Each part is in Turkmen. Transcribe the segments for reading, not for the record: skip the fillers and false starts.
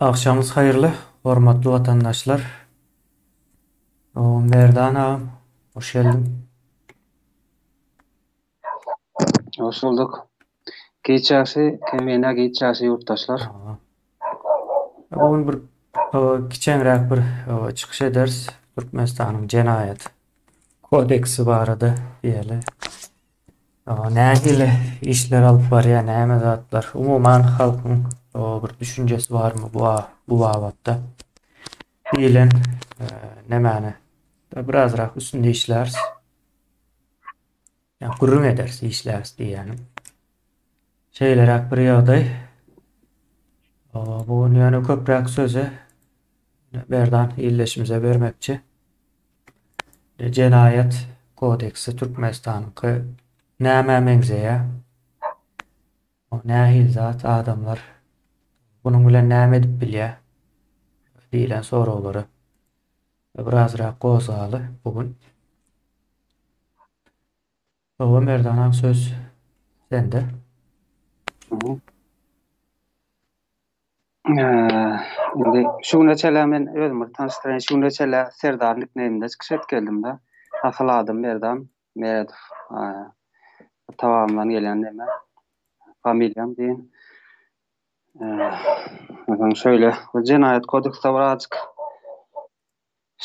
Agşamyz haýyrly, hormatly watandaşlar. Merdan agam, hoş geldiň. Hoş bulduk. Giç ýagşy, Kemine giç ýagşy ýurtdaşlar. Bu gün bir kiçeňräk bir çykyş ederis. Türkmenistanyň jenaýat kodeksi barada diýeli. Nähili işler alyp barýar, näme zatlar? Umuman halkyň bir düşünjesi barmy bu bu babatda? Diýlen nämäni birazrak üstünde işläris. Ýa gürrüň ederis, işläris diýýänim. Şeýleräk bir ýagdaý. Bu gün ýöne köpräk sözi Berdan ildeşimize bermekçi. Jenaýat kodeksi Türkmenistanyňky nämä meňzeýär? O nähili zat adamlar bunuň bilen näme edip bilýär? diýlen soraglary birazrak gozgaly bu gün. Hawa Merdan aga söz sende. Indi şu güne çenli men özümi bir tanyşdyraýyn. Şu güne çenli Serdar nikneýminde çykyş edip geldim-de. Asyl adym Merdan Meredow. Ata-babamdan gelýän neme, familiýam diýen. Onsoň şeýle, bu jenaýat kodeksde birazjyk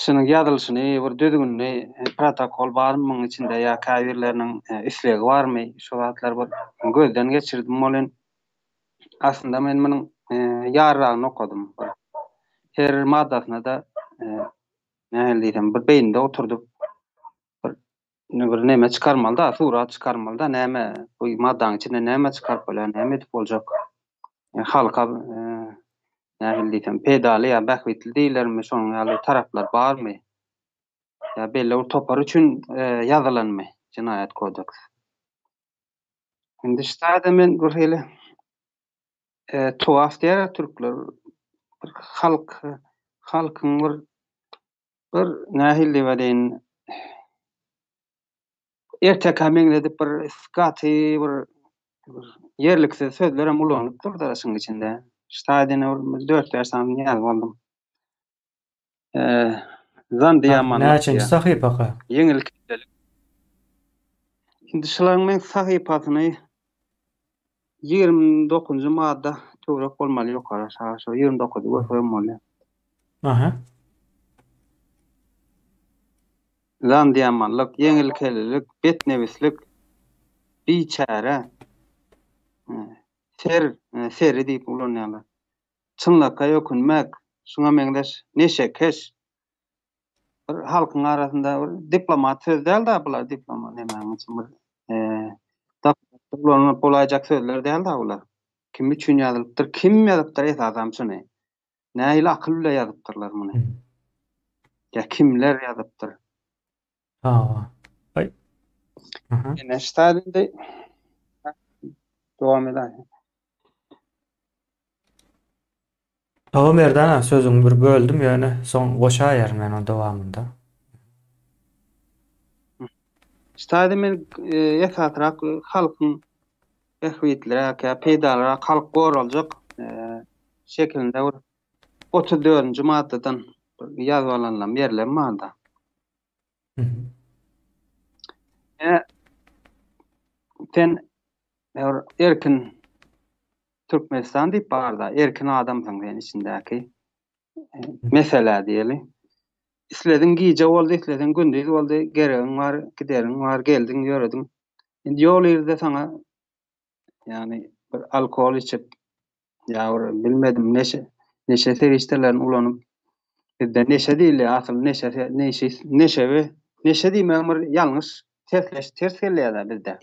şunuň ýazylyşyny, bir düzgünini, protokol barmy munuň içinde ýa käbirleriniň islegi barmy, şu zatlary bir gözden geçirdim welin, Aslynda men munuň ýarragyny okadym. Her maddasyna-da nähili diýsem, bir beýnide oturdyp, bir bir neme çykarmaly-da, surat çykarmaly-da, näme bu maddanyň içinde näme çykaryp bolýar, näme edip boljak. Halka nähili diýsem, peýdaly ýa bähbitli diýilermi, şonuň ýaly taraplar barmy? Ýa belli bir topar üçin ýazylanmy jenaýat kodeksi? Indi ştada men bir hili e, tuhaf diýer türkler. Bir halk halkyň bir bir nähili diýip aýdaýyn ertekä meňzedip bir gaty bir ýerliksiz sözler hem ulanypdyr da şuň içinde. Ştada ýene bir 4-5 sany ýazyp aldym. Zandy ýamanlyk. Näçenji sahypaka? Ýeňil kellelik. Indi şularyň men sahypasyny 29-njy madda töwerek bolmaly ýokary aşagy şo 29-y görsegem bolýar. Aha. Zandy ýamanlyk, ýeňil kellelik, betnebislik, biçäre, ser, seri diýip ulanýarlar. Çynlakaý ökünmek, şuňa meňzeş neşekeş bir halkyň arasynda bir diplomat söz däl-de bular diplomat nämäniň üçin bir ulanylyp bolaýjak sözler däl-de bular. Kim üçin ýazylypdyr, kim ýazypdyr esasam şuny? Nähili akyl bile ýazypdyrlar muny? Ýa kimler ýazypdyr? Hawa. Aý. Aha. Ine ştaýda indi dowam edäýin. Hawa Merdan aga sözüňi bir böldüm ýöne soň goşaýaryn men ony dowamynda. Ştaýda men e, esasyrak halkyň bähbitliräk ýa peýdalyrak halk goraljak e, şekilinde bir 34-nji maddadan ýazyp alanlam ýerlerim barda. E, sen erkin Türkmenistan diýip barda, erkin adamsyň sen içindäki. Meselä diýeli. Islediň gije boldy, islediň gündiz boldy, geregiň bar, gideriň bar, geldiň, ýörediň. Indi ýol ýerde saňa ýagny bir alkohol içip ýa bir bilmedim neşe neşe serişdelerini ulanyp bizde neşe diýilýär asyl neşe neşe neşe we neşe diýmegiň bir ýalňyş tersleş ters gelýär bizde.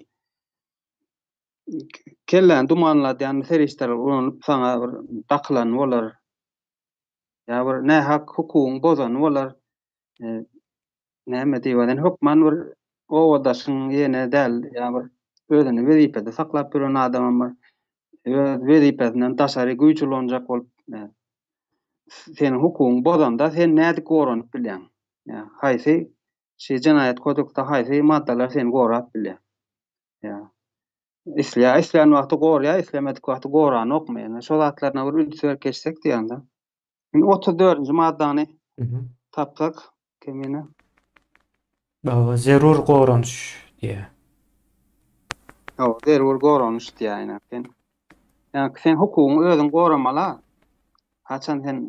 Kelläni dumanladýan serişdeler ulanyp saňa bir dakylany bolar. Ýa bir nähak hukugyňy bozany bolar. Näme diýip aýdaýyn, hökman bir obadaşyň ýene däl, ýa bir özüni wezipede saklap ýören adamam bir öz wezipesinden daşary güýç ulanjak bolup seniň hukugyňy bozanda sen nädip goranyp bilýäň? Ýa haýsy şi jenaýat kodeksde haýsy maddalar seni gorap bilýär? Ýa isleýär, islän wagty gorýar, islemedik wagty goranokmy? Ýa şo zatlaryna bir üns berip geçsek diýende. Indi 34-nji maddany tapsak kemine. Hawa, zerur goranyş diýýär. Hawa, zerur goranyş diýýär ine. Sen ýa sen hukugyňy özüň goramaly. Haçan sen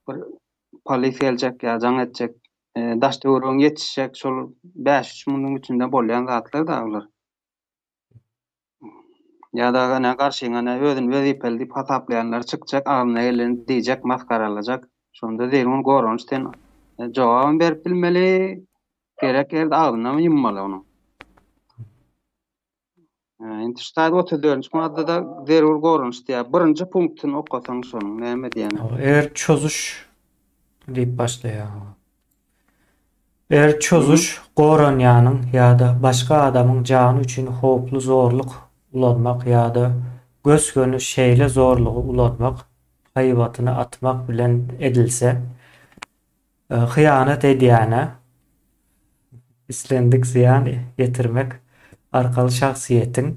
bir polis geljek ýa jaň etjek, e, daş töweregiň ýetişjek şol 5-3 munuň içinde bolýan zatlar da bular. Ýa-da ene garşyňa ene özüni wezipeli diýip hasaplaýanlar çykjak, agzyna geleni diýjek, masgaralajak. Şonda zerur goranyş sen e, jogabam berip bilmeli, gerek ýerde agzynam ýummaly onuň. E, indi şu taýda 34-nji maddada zerur goranyş diýýär. Birinji punktyny okasaň şonuň näme diýýän? Eger çozuş diýip başlaýar. Eger çozuş goranýanyň ýa-da başga adamyň jany üçin howply zorluk ulanmak ýa-da gös-göni şeýle zorlugy ulanmak haýbatyny atmak bilen edilse, hyýanat edýäne islendik zyýan ýetirmek arkaly şahsyýetiň,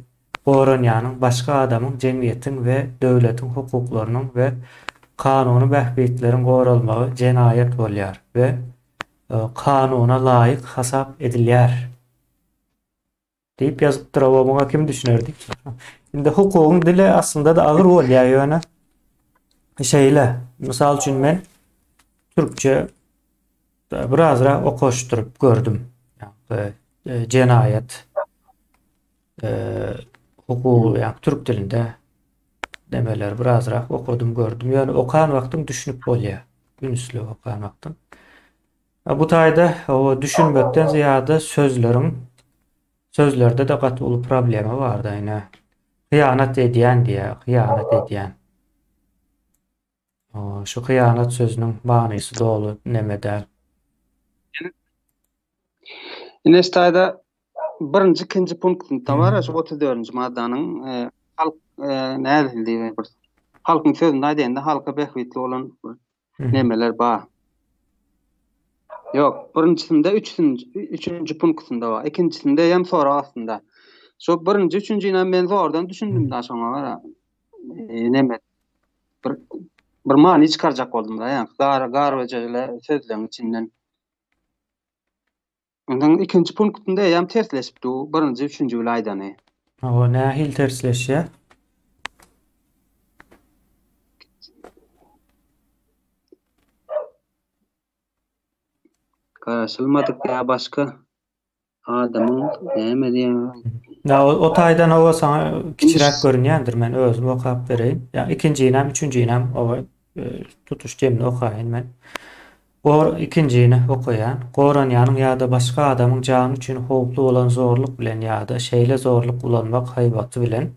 goranýanyň, başga adamyň, jemgyýetiň we döwletiň hukuklarynyň we kanuny bähbitleriň goralmagy jenaýat bolýar we kanuna laýyk hasap edilýär. Diýip ýazypdyr, oba muňa kim düşüner diýip. Indi hukugyň dili aslynda-da agyr bolýar ýöne şeýle. Mysal üçin men türkçe birazrak okaşdyryp gördüm. Ýa jenaýat hukugy ýa türk dilinde demeler birazrak okadym gördüm. Ýöne okan wagtyň düşünip bolýar. Ünsli okan wagtyň. Bu taýda o düşünmekden zyýada sözleriň sözlerde-de gaty uly problema bar-da ine. Hyýanat edýän diýýär, hyýanat edýän. Şu hyýanat sözüniň manysy doly neme däl. Ine şu taýda birinji, ikinji punktynda bar, şu 34-nji maddanyň e, halk e, nähili diýip bir halkyň sözünde aýdaýanda halka bähbitli bolan bir nemeler bar. Ýok, birinjisinde üçünji, üçünji punktynda bar. Ikinjisinde hem sorag astynda. Şo birinji, üçünjini men zordan düşündim da şoňa gara. E, neme bir bir many çykarjak boldum da, ýa gar garwejele sözleň içinden. Ondan ikinji punktynda eýýäm tersleşip dur, birinji, üçünji bile aýdany. Hawa, nähili tersleşýär? Garaşylmadyk ýa başga adamyň näme diýen? Ya o, o taýdan owa saňa kiçiräk görünýändir, men özüm okap bereýin. Ýa ikinjinem, üçünjinem owa tutuş jemini okaýyn men. Gor ikinjini okaýan. Goranýanyň ýa-da başga adamyň jany üçin howply bolan zorluk bilen ýa-da şeýle zorluk ulanmak haýbaty bilen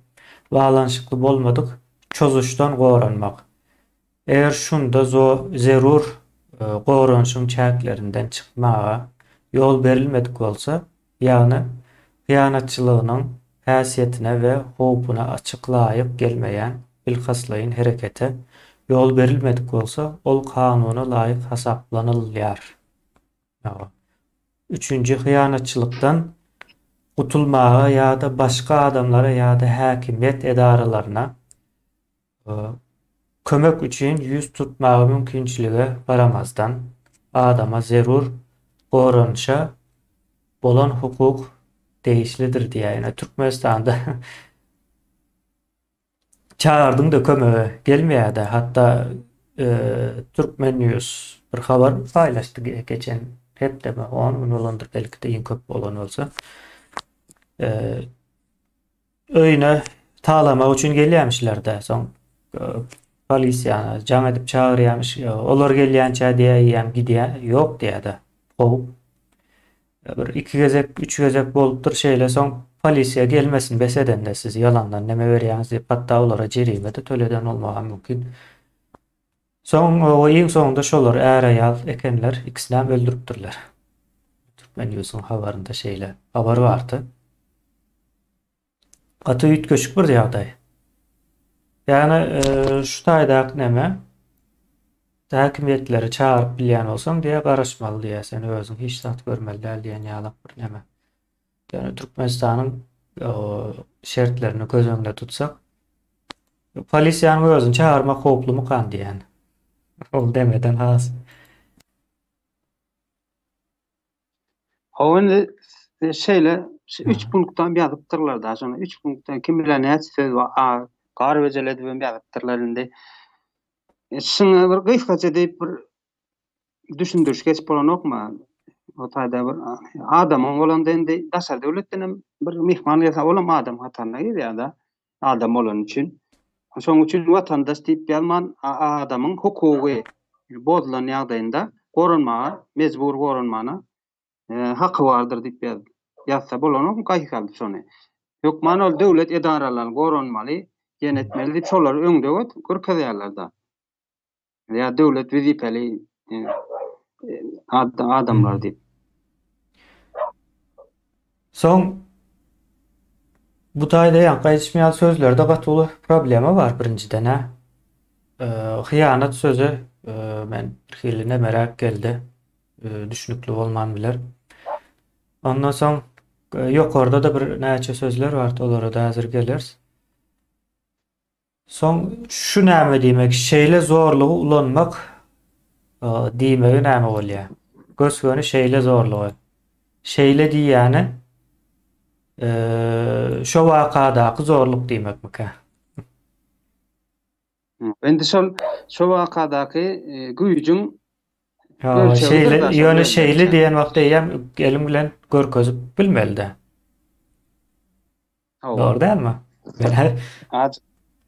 baglanyşykly bolmadyk çozuşdan goranmak. Eger şunda zerur goranyşyň çäklerinden çykmaga ýol berilmedik bolsa, ýagny hyýanatçylygynyň häsiýetine we howpuna açyk laýyk gelmeýän bilkastlaýyn herekete ýol berilmedik bolsa, ol kanuna laýyk hasaplanylýar. Üçünji hyýanatçylykdan gutulmaga ýa-da başga adamlara ýa-da häkimiýet edaralaryna Kömek üçin ýüz tutmaga mümkinçilige garamazdan, adama zerur goranyşa bolan hukuk degişlidir diýýär. Ýöne Türkmenistanda çagyrdyň-da kömege gelmeýär-de. Hatda Türkmen News bir habar paýlaşdy geçen hepdemi, on gün bolandyr belki-de iň köp bolan bolsa. Öýüne talamak üçin gelýämişler-de. Soň e, polisiýany jaň edip çagyrýarmyş. E, olar gelýänçä diýä eýýäm gidýä, ýok diýä-de. Kowup. E, bir iki gezek, üç gezek bolupdyr şeýle. Soň polisiýa gelmesin bes edende siz ýalandan neme berýäňiz diýip, hatda olara jerime-de töleden bolmagy mümkin. Soň o iň soňunda şolar är-aýal ekenler, ikisinem öldüripdirler. Türkmen Newsiň habarynda şeýle habar bardy. Gaty üýtgeşik bir ýagdaý. Ýagny e, şu taýdaky näme? Häkimiýetleri çagyryp bilýän bolsaň diýä garaşmaly diýä, sen özüň hiç zat görmeli däl diýen ýalak bir näme. Ýöne Türkmenistanyň şertlerini göz öňünde tutsak, polisiýanyň özüni çagyrmak howplumykan diýýän. Ol demeden has. Hawa indi şeýle şu üç punktdan ýazypdyrlar da şony üç punktdan kim bilen näçe söz bar a gar bejel edip hem ýazypdyrlar indi. E, şuňa bir gysgaça diýip bir düşündiriş geçip bolanokmy? O taýda bir adamyň bolanda indi daşary döwletden hem bir myhman gelse olam adam hataryna girýär-de. Adam bolany üçin. Şonuň üçin watandaş diýip ýazman adamyň hukugy bozulan ýagdaýynda goranmaga mejbur goranmana haky bardyr diýip ýaz. Ýazsa bolanokmy gaýtalyp şony. Hökman ol döwlet edaralaryny goranmaly, diýen etmeli diýip şolary öňde görkezýärler-de. Ýa döwlet wezipeli adamlar diýip. Soň bu taýda ýaňky aýdyşym ýaly sözlerde gaty uly problema bar birinjiden-ä. Hyýanat sözi men bir hili nemeräk geldi. Düşnükli bolman biler. Ondan soň ýokarda-da bir näçe sözler bar, olara-da häzir geleris. Soň şu näme diýmek, şeýle zorlugy ulanmak diýmegi näme bolýar? Gös-göni şeýle zorlugy. Şeýle diýýäni şo wakadaky zorluk diýmekmikä? Indi şol şo wakadaky güýjüň Şeýle, ýöne şeýle diýen wagtda eýýäm eliň bilen görkezip bilmeli-dä. Dogry dälmi?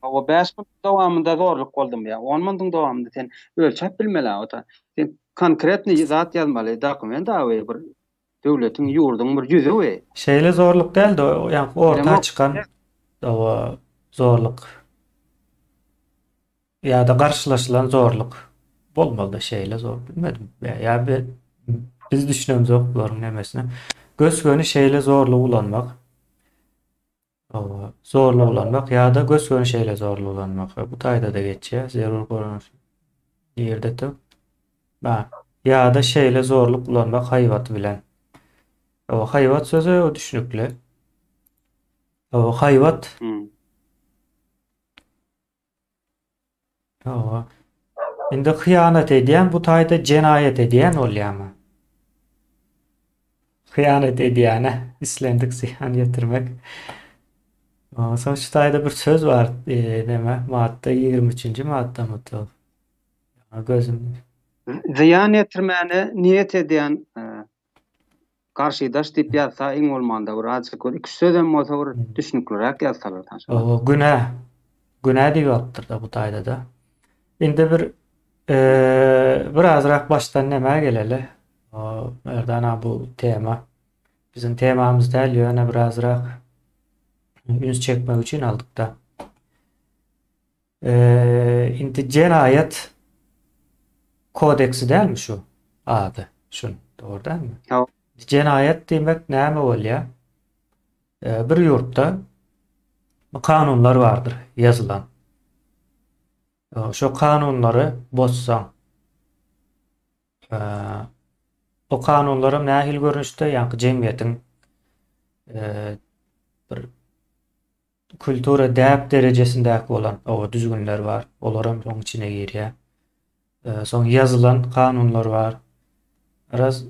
Hawa, 5 minut dowamynda zorluk boldumy ýa 10 minutyň dowamynda sen ölçäp bilmeli ota. Sen konkretnyý zat ýazmaly, dokument awy bir döwletiň, ýurduň bir ýüzi we. Şeýle zorluk däl-de, ýaňky orta çykan zorluk. Ýa-da garşylaşylan zorluk bolmalyda şeýle zor bilmedim. Ýa biz düşünemzok bularyň nemesine. Gös-göni şeýle zorlugy ulanmak. Zorlugy ulanmak ýa-da gös-göni şeýle zorlugy ulanmak. Bu taýda-da geçýär. Zerur goranyş. Nirde tök? Ba. Ýa-da şeýle zorluk ulanmak haýbaty bilen. O haýbat sözi o düşnükli. O haýbat. Hmm. Hawa. Indi hyýanat edýän bu taýda jenaýat edýän bolýarmy? Hyýanat edýäne islendik zyýan ýetirmek. Soň şu taýda bir söz bar, e, näme, madda 23-nji maddamy to? Gözüm. Zyýan ýetirmäne niýet edýän e, Garşydaş diýip ýazsa iň bolmanda bir azjyk bir iki sözem bolsa bir düşnükliräk ýazsalar. Owo günä. Günä diýip alypdyrda bu taýdada. Indi bir birazrak başdan nämä geleli. Merdana bu tema biziň temamyz däl ýöne birazrak üns çekmek üçin aldykda. Indi jenaýat kodeksi dälmi şu ady? Şun, dogry dälmi? Ýok. Jenaýat diýmek näme bolýar? Bir ýurtda kanunlar bardyr, ýazylan. Şo kanunlary bozsaň, o kanunlaram nähili görnüşde, ýaňky jemgyýetiň bir Kultura däp derejesindäki bolan oba düzgünler bar. Olar hem oň içine girýär. Soň ýazylan kanunlar bar. Raz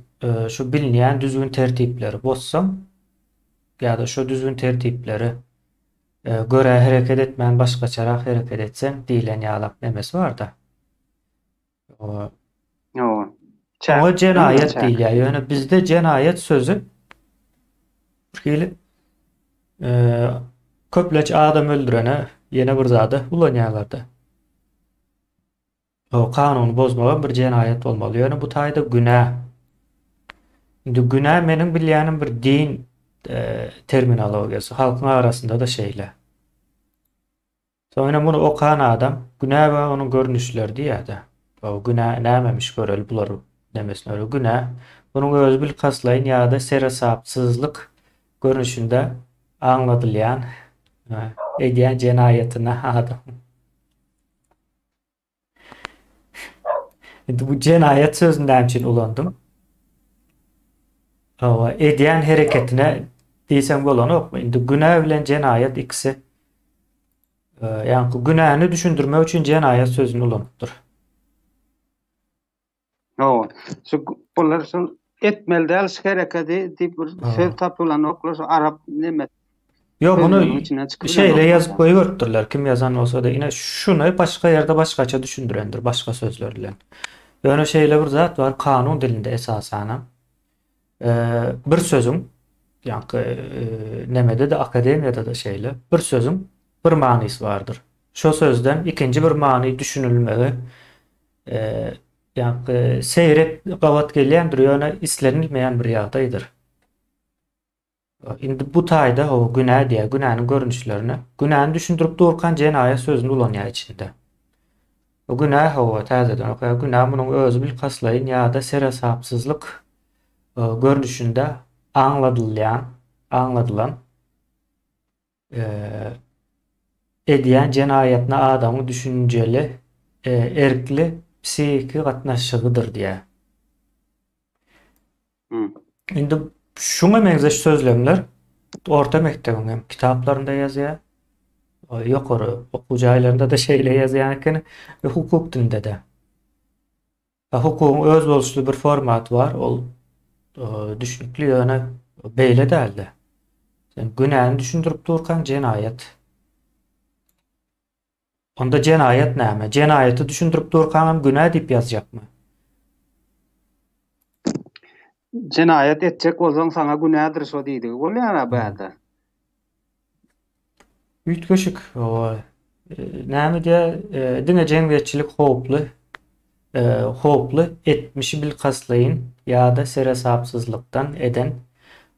şu bilinýän düzgün tertipleri bozsaň ýa-da şu düzgün tertipleri görä hereket etmän başgaçarak hereket etseň diýlen ýalak nemesi bar-da. Oňa jenaýat diýilýär. Ýöne bizde jenaýat sözi bir hili köplenç adam öldürene ýene bir zada ulanýarlar-da. O kanuny bozmagam bir jenaýat bolmaly. Ýöne bu taýda günä. Indi günä meniň bilýänim bir din terminologiýasy. Halkyň arasynda-da şeýle. Soň ine muny okan adam günä we onuň görnüşleri diýýär-de. O günä nämemiş göreli bular nemesine görä. Günä munuň özi bilkastlaýyn ýa-da seresapsyzlyk görnüşinde aňladylýan edýän jenaýatyna adam. Indi bu jenaýat sözüni näme üçin ulandym? Hawa, edýän hereketine diýseň bolanokmy? Indi günä bilen jenaýat ikisi e, ýaňky günäni düşündirmek üçin jenaýat sözüni ulanypdyr. Hawa. Şu olar şol etmeli däl şu hereketi diýip bir söz tapylanoklar şu arap neme. Ýok muny şeýle ýazyp goýberipdirler. Kim ýazan bolsa-da ine şuny başga ýerde başgaça düşündirendir başga sözler bilen. Ýöne şeýle bir zat bar kanun dilinde esasanam bir sözüň ýaňky nemede-de akademiýada-da şeýle bir sözüň bir manysy bardyr. Şo sözden ikinji bir many düşünilmegi ýaňky seýrek gabat gelýändir, ýöne islenilmeýän bir ýagdaýdyr. Indi bu taýda o günä diýýär, günäniň görnüşlerini. Günäni düşündirip durkan jenaýat sözüni ulanýar içinde. O günä hawa täzeden okaýar. Günä munuň özi bilkastlaýyn ýa-da seresapsyzlyk görnüşinde aňladylýan, aňladylan edýän jenaýatyna adamyň düşünjeli, erkli psihiki gatnaşygydyr diýýär. Indi şuňa meňzeş sözlemler orta mekdebiň hem kitaplarynda ýazýar. Ýokary okuw jaýlarynda-da şeýle ýazýan ekeni we hukuk dilinde-de. Hukugyň özboluşly bir formaty bar, ol düşnükli, ýöne beýle däldi. Sen günäni düşündirip durkaň jenaýat. Onda jenaýat näme? Jenaýaty düşündirip durkaňam günä diýip ýazjakmy? Jenaýat etjek bolsaň saňa günädir şo diýdigi bolýar-a bu ýerde. Üýtgeşik. Näme diýýär? Diňe jemgyýetçilik howply howply etmişi bilkastlaýyn ýa-da seresapsyzlykdan eden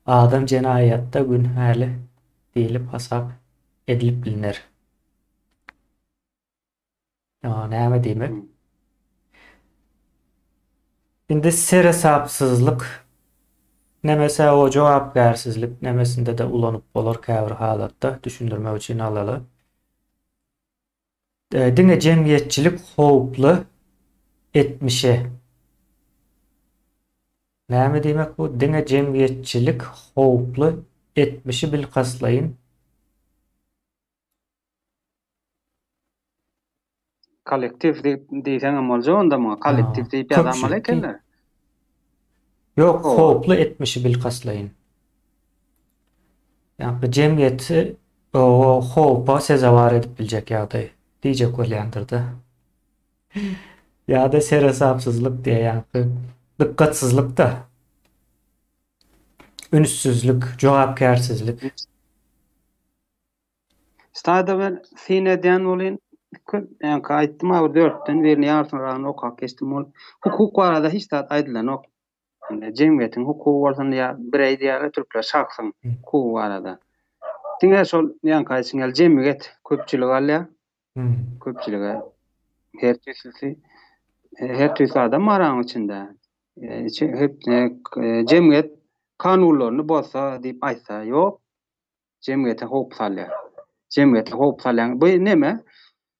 adam jenaýatda günäli diýlip hasap edilip bilner. Näme diýmek? Indi seresapsyzlyk nemese o jogapkärsizlik nemesinde-de ulanyp bolar käbir halatda düşündirmek üçin alaly. Diňe jemgyýetçilik howply etmişe. Näme diýmek bu? Diňe jemgyýetçilik howply etmişi bilkastlaýyn Kollektiw diýip diýseňem boljak onda muňa. Kollektiw diýip ýazamaly ekenler. Ýok, howply etmişi bilkastlaýyn. Ýagny jemgyýeti howpa sezewar edip biljek ýagdaý diýjek bolýandyrda. Ýa-da seresapsyzlyk diýýär, ýagny dykgatsyzlyk-da. Ünssüzlik, jogapkärsizlik. Stada men syn edýän bolyn, köp ýaňky aýtdym-a bir dörtden birini ýarsynyragyny okap geçdim ol. Hukuk barada hiç zat aýdylanok. Indi jemgyýetiň hukugy bolsun ýa bireý diýýärler türkler şahsyň hukugy barada. Diňe şol ýaňky aýdyşyň ýaly jemgyýet köpçülik alýar. Köpçülige her tüýslüsi her tüýsli adam bar aň içinde. Jemgyýet kanunlaryny bozsa diýip aýtsa ýok. Jemgyýete howp salýar. Jemgyýete howp salýan bu neme?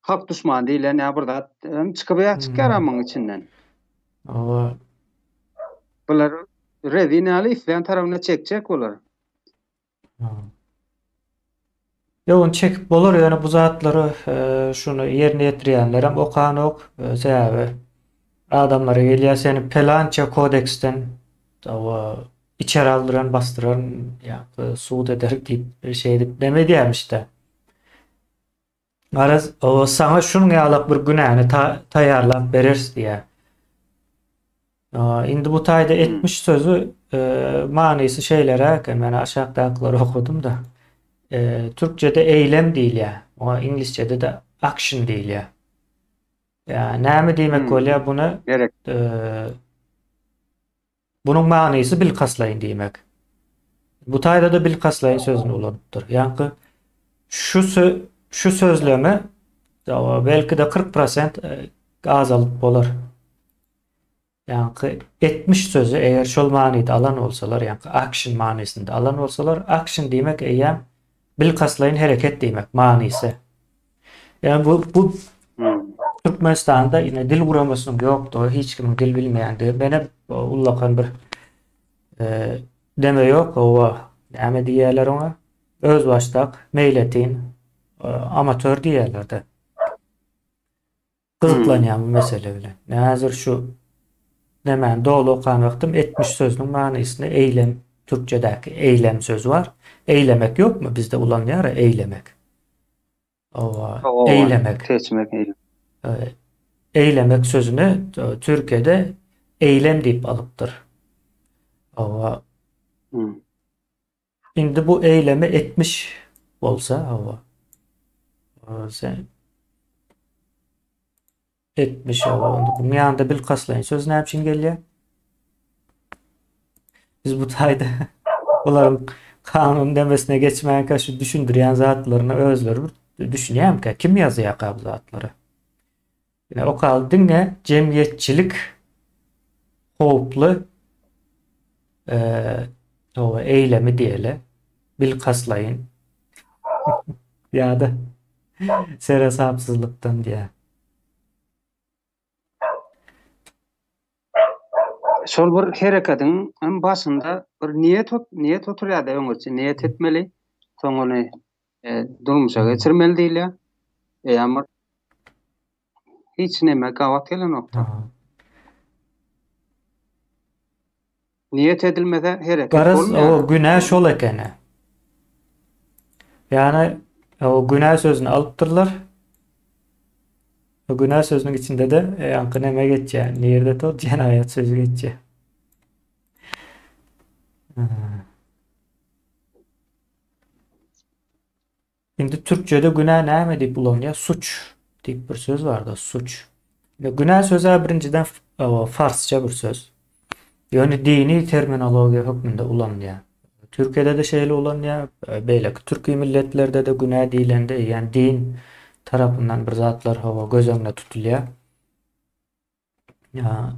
Halk duşmany diýlen ýa bir zat çykyp ýa çykýar muň içinden. Hawa. Bular rezin ýaly isleýän tarapyna çekjek bular. Ýok, ony çekip bolar, ýöne bu zatlary şuny ýerine ýetirýänlerem okanok. Sebäbi adamlara gelýär seni pelança kodeksden hawa Içeri aldyran basdyran ýa sud eder diýip şeýdip neme edýärmiş-de. Garaz, o saňa şunuň ýalak bir günäni taýýarlap bereris diýýär. Indi bu taýda etmiş sözi e, manysy şeýleräk eken, men aşakdakylary okadym-da. E, türkçede eýlem diýilýär. Oňa iňlisçede-de action diýilýär. Ýa näme diýmek bolýar buna? Gerek. E, Bunuň manysy bilkastlaýyn diýmek. Bu taýda-da bilkastlaýyn sözüni ulanypdyr. Ýaňky şu şu sözlemi belki-de 40 prosent e, azalyp bolar. Ýaňky etmiş sözi eger şol manyda alan bolsalar, ýaňky action manysynda alan bolsalar, action diýmek eýýäm bilkastlaýyn hereket diýmek manysy. Ýani bu bu Türkmenistanda ine dil guramasynyň ýokdugy, hiç kimiň dil bilmeýändigi, menem ullakan bir e, deme ýok, owa, näme diýýärler oňa? Özbaşdak, meýletin, e, amatör diýýärler-de. Gyzyklanýan bu mesele bilen. Häzir şu. Nämäni doly okan wagtym etmiş sözüniň manysyny eýlem türkçedäki eýlem sözi bar. Eýlemek ýokmy bizde ulanýar eýlemek. Owa, eýlemek. Seçmek eýlemek. Eýlemek sözüni Türkiýede eýlem diýip alypdyr. Owa. Hmm. Indi bu eýleme etmiş bolsa, hawa. Sen etmiş hawa. Onda buň ýanynda bilkastlaýyn söz näme üçin gelýär? Biz bu taýda bularyň kanun demesine geçmänkä şu düşündirýän zatlaryny özleri bir düşünýärmikä? Kim ýazýarka bu zatlary? Ine okaly diňe jemgyýetçilik howply hawa eýlemi diýeli bilkastlaýyn ýa-da seresapsyzlykdan diýä. Şol bir hereketiň hem başynda bir niýet niýet oturýar-da öňürti niýet etmeli, soň ony durmuşa geçirmeli diýilýär. Eýýäm bir Hiç neme gabat gelenokda. Niýet edilmese hereket Garaz, bolmaýar. o günä şol ekeni. Ýagny o günä sözüni alypdyrlar. O günä sözüniň içinde-de ýaňky neme geçýär? Nirde to jenaýat sözi geçýär. Indi türkçede günä näme diýip ulanylýar? Suç diýip bir söz barda, suç. Günä sözi birinjiden farsça bir söz. Ýöne dini terminologiýa hökmünde ulanylýar. Türkiýede-de şeýle ulanylýar, beýleki türki milletlerde-de günä diýlende, ýagny din tarapyndan bir zatlar hawa göz öňünde tutulýar. Ýa.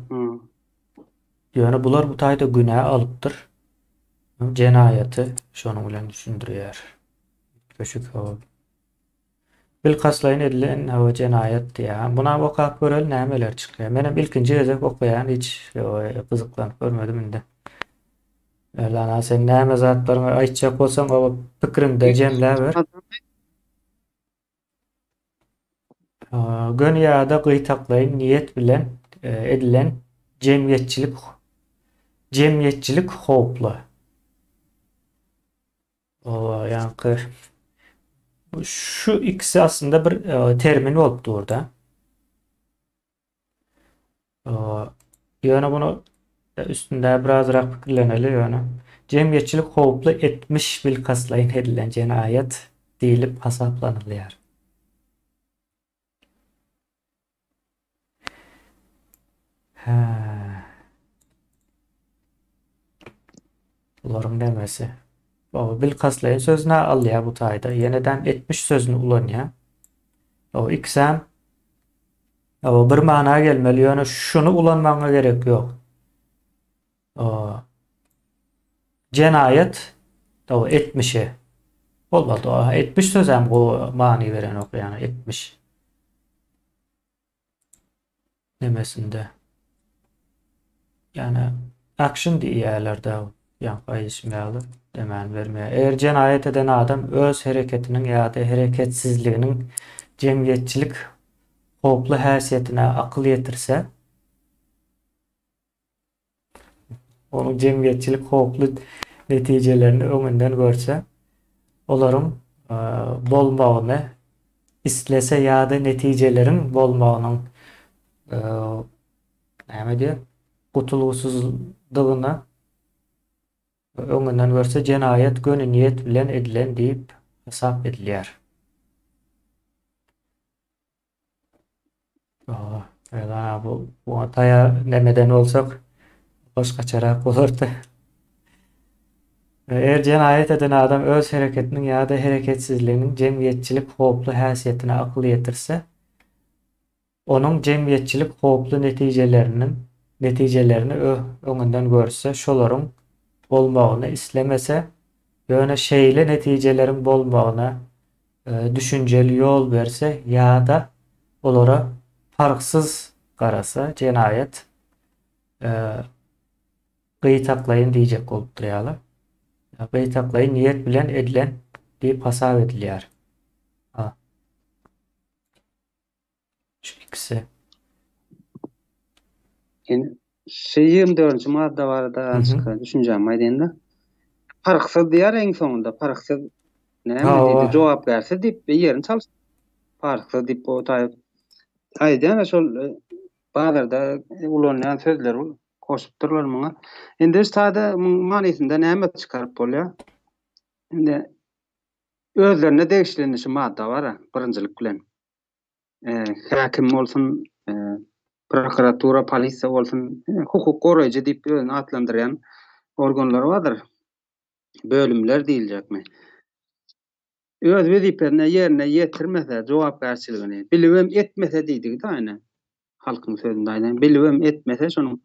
Ýöne bular bu taýda günä alypdyr. Jenaýaty şonuň bilen düşündirýär. Üýtgeşik hawa. Bilkastlaýyn edilen hawa jenaýat diýýär. Buna okap göreli nämeler çykýar. Menem ilkinji gezek okaýan hiç gyzyklanyp görmedim indi. Mevlana sen näme zatlaryňy aýtjak bolsaň hawa pikiriňde jemläber. Göni ýa-da gytaklaýyn niýet bilen edilen jemgyýetçilik jemgyýetçilik howply. Oba, ýaňky şu ikisi aslynda bir termin bolup dur-da. Ýöne bunu üstünde birazrak pikirleneli ýöne. Jemgyýetçilik howply etmiş bilkastlaýyn edilen jenaýat diýlip hasaplanylýar. Hä. Bularyň nämesi? O bilkastlaýyn sözüni alýar bu taýda. Ýenedem etmiş sözüni ulanýar. O ikisem O bir mana gelmeli, ýöne şuny ulanmagyňa gerek ýok. O jenaýat o etmişi. Bolmady. O etmiş sözem gowy many berenok, ýagny etmiş. Nemesinde. Ýagny action diýýärler-de, ýaňky aýdyşym ýaly demän bermeýär. Eger jenaýat eden adam öz hereketiniň ýa-da hereketsizliginiň jemgyýetçilik howply häsiýetine akyl ýetirse, onuň jemgyýetçilik howply netijelerini öňünden görse, olaryň bolmagyny islese ýa-da netijeleriň bolmagynyň näme diýer, gutulgysyzdygyny öňünden görse, jenaýat göni niýet bilen edilen diýip hasap edilýär. Oha, bu buňa taýar nemeden bolsak başgaçarak bolardy. Eger jenaýat eden adam öz hereketiniň ýa-da hereketsizliginiň jemgyýetçilik howply häsiýetine akyl ýetirse, onuň jemgyýetçilik howply netijeleriniň netijelerini öňünden görse, şolaryň bolmagyny islemese, ýöne şeýle netijeleriň bolmagyna düşünjeli ýol berse ýa-da olara parhsyz garasa, jenaýat gytaklaýyn diýjek bolup durýarlar. Gytaklaýyn niýet bilen edilen diýip hasap edilýär. Ha. Şu ikisi. Şu 24-nji madda barada azajyk düşünjämi aýdaýyn-da. Parhsyz diýýär iň soňunda, parhsyz näme diýdi, jogapkärsiz diýip ýerini çalyş. Parhsyz diýip o taý aýdýan şol e, bazarda ulanýan sözler goşupdyrlar muňa. Indi şu taýda muň manysynda näme çykaryp bolýar? Indi özlerine degişli şu madda bar, birinjilik bilen. Häkim bolsun, prokuratura, polisiýa bolsun, hukuk goraýjy diýip özüni atlandyrýan organlar bardyr. Bölümler diýiljekmi? Öz wezipesini ýerine ýetirmese, jogapkärçiligini bilibem etmese diýdigi-de aýna. Halkyň sözünde aýdan, bilibem etmese şonuň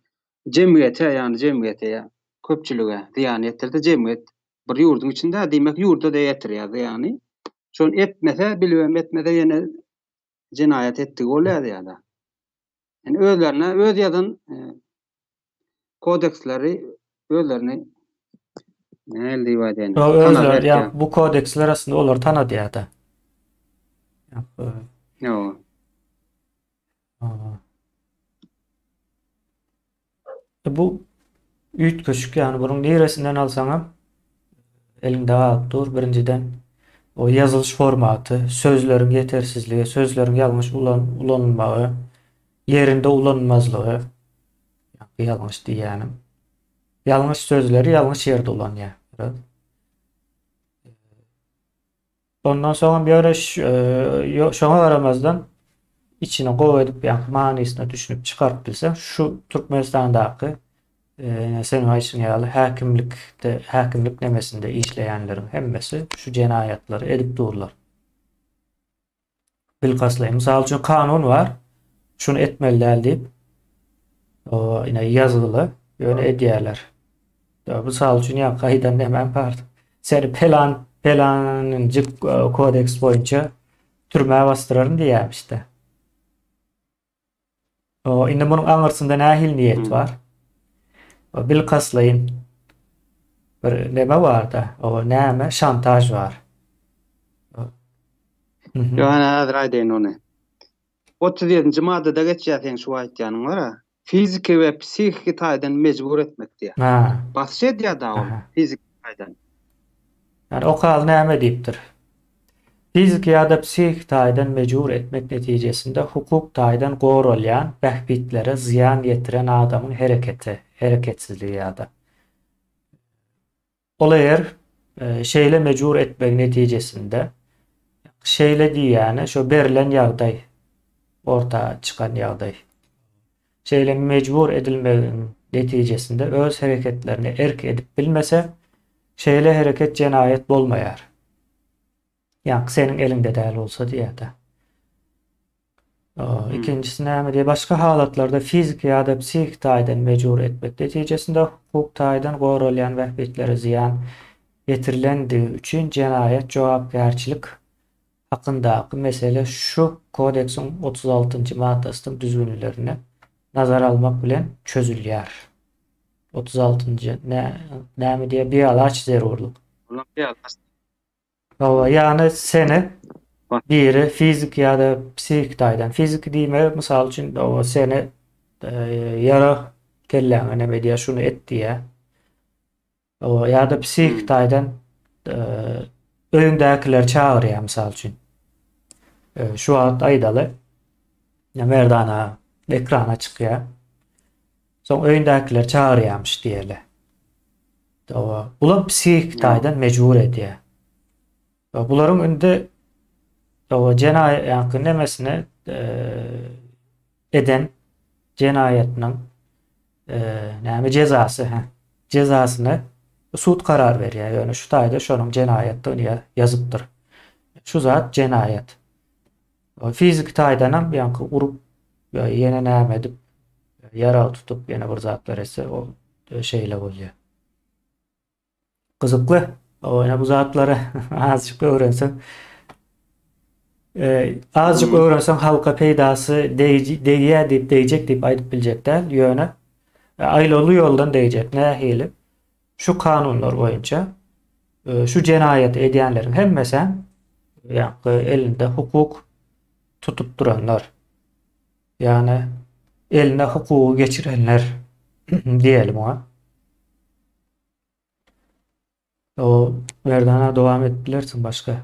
jemgyýete, ýagny jemgyýete ýa köpçülige zyýan ýetirse, jemgyýet bir ýurduň içinde, diýmek ýurda-da ýetirýär zyýany. Şony etmese, bilibem etmese ýene jenaýat etdigi bolýar ýa-da. Ýani özlerine öz ýazan e, kodeksleri özlerini nähili diýip aýdaýyn? Özleri ýa bu kodeksler aslynda olary tanadýar-da. Ýok. Bu üýtgeşik ýagny bunuň niresinden alsaňam eliňde galyp dur. Birinjiden o ýazylyş formaty, sözleriň ýetersizligi, sözleriň ýalňyş ulanylmagy, ýerinde ulanylmazlygy, ýalňyş diýýänim. Ýalňyş sözleri ýalňyş ýerde ulanýar. Ondan soňam ýöne şoňa garamazdan içini gowy edip ýa manysyna düşünip çykaryp bilseň şu Türkmenistandaky seniň aýdyşyň ýaly häkimlikde häkimlik nemesinde işleýänleriň hemmesi şu jenaýatlary edip durlar. Bilkastlaýyn. Mysal üçin kanun bar. Şuny etmeli däl diýip. O ine ýazgyly, ýöne edýärler. Mysal üçin ýa gaýdan nämäm bar. Seni pelan pelanynjy e, kodeks boýunça türmä basdyraryn diýýärmişde. O indi munuň aňyrsynda nähili niýet hmm. bar? O bilkastlaýyn bir neme bar-da, o näme şantaž bar. Ýok, ana häzir aýdaýyn ony. 37-nji maddada geçýär seň şu aýtýanyň bar-a. Fiziki we psihiki taýdan mejbur etmek diýýär. Ha. Basyş edýär-da ol fiziki taýdan. Ýani okaly näme diýipdir? Fiziki ýa-da psihiki taýdan mejbur etmek netijesinde hukuk taýdan goralýan bähbitlere zyýan ýetiren adamyň hereketi, hereketsizligi ýa-da Ol eger şeýle mejbur etmek netijesinde şeýle diýýäni şo berlen ýagdaý orta çykan ýagdaý. Şeýle mejbur edilmegiň netijesinde öz hereketlerine erk edip bilmese, şeýle hereket jenaýat bolmaýar. Ýaňky seniň eliňde däl bolsa diýýär-de. Ikinjisi näme diýýär? Başga halatlarda fiziki ýa-da psihiki taýdan mejbur etmek netijesinde hukuk taýdan goralýan bähbitlere zyýan ýetirilendigi üçin jenaýat jogapkärçilik hakyndaky mesele şu Kodeksiň 36-njy maddasynyň düzgünlerini nazara almak bilen çözülýär. 36-njy näme diýýär? Bialaç zerurlyk. Hawa, ýagny seni biri fiziki ýa-da psihiki taýdan, fiziki diýmegi mysal üçin, hawa, seni e, ýarag kelläňe neme edýär, şuny et diýýär. Hawa, ýa-da psihiki hmm. taýdan e, öýüňdäkileri çagyrýar mysal üçin. E, şu wagt aýdaly. Merdana ekrana çykýar. Soň öýündäkileri çagyrýarmyş diýeli. Hawa, bular psihiki taýdan mejbur edýär. Bularyň indi hawa jenaýat ýa-da nemesine eden jenaýatynyň näme jezasy, hä, jezasyny sud karar berýär. Ýöne şu taýda şonuň jenaýatdygyny ýazypdyr. Şu zat jenaýat. Fiziki taýdanam ýaňky urup ýa ýene näme edip ýarag tutup ýene bir zatlar etse ol şeýle bolýar. Gyzykly. O ýene bu zatlary azjyk öwrenseň e, azjyk hmm. öwrenseň halka peýdasy degýär diýip degjek diýip aýdyp biljek däl. Ýöne e, aýlawly ýoldan degjek. Nähili? Şu kanunlar boýunça şu jenaýaty edýänleriň hemmesem ýaňky elinde hukuk tutup duranlar. Ýagny eline hukugy geçirenler. Diýeli muňa. O Merdana dowam edip bilersiň başga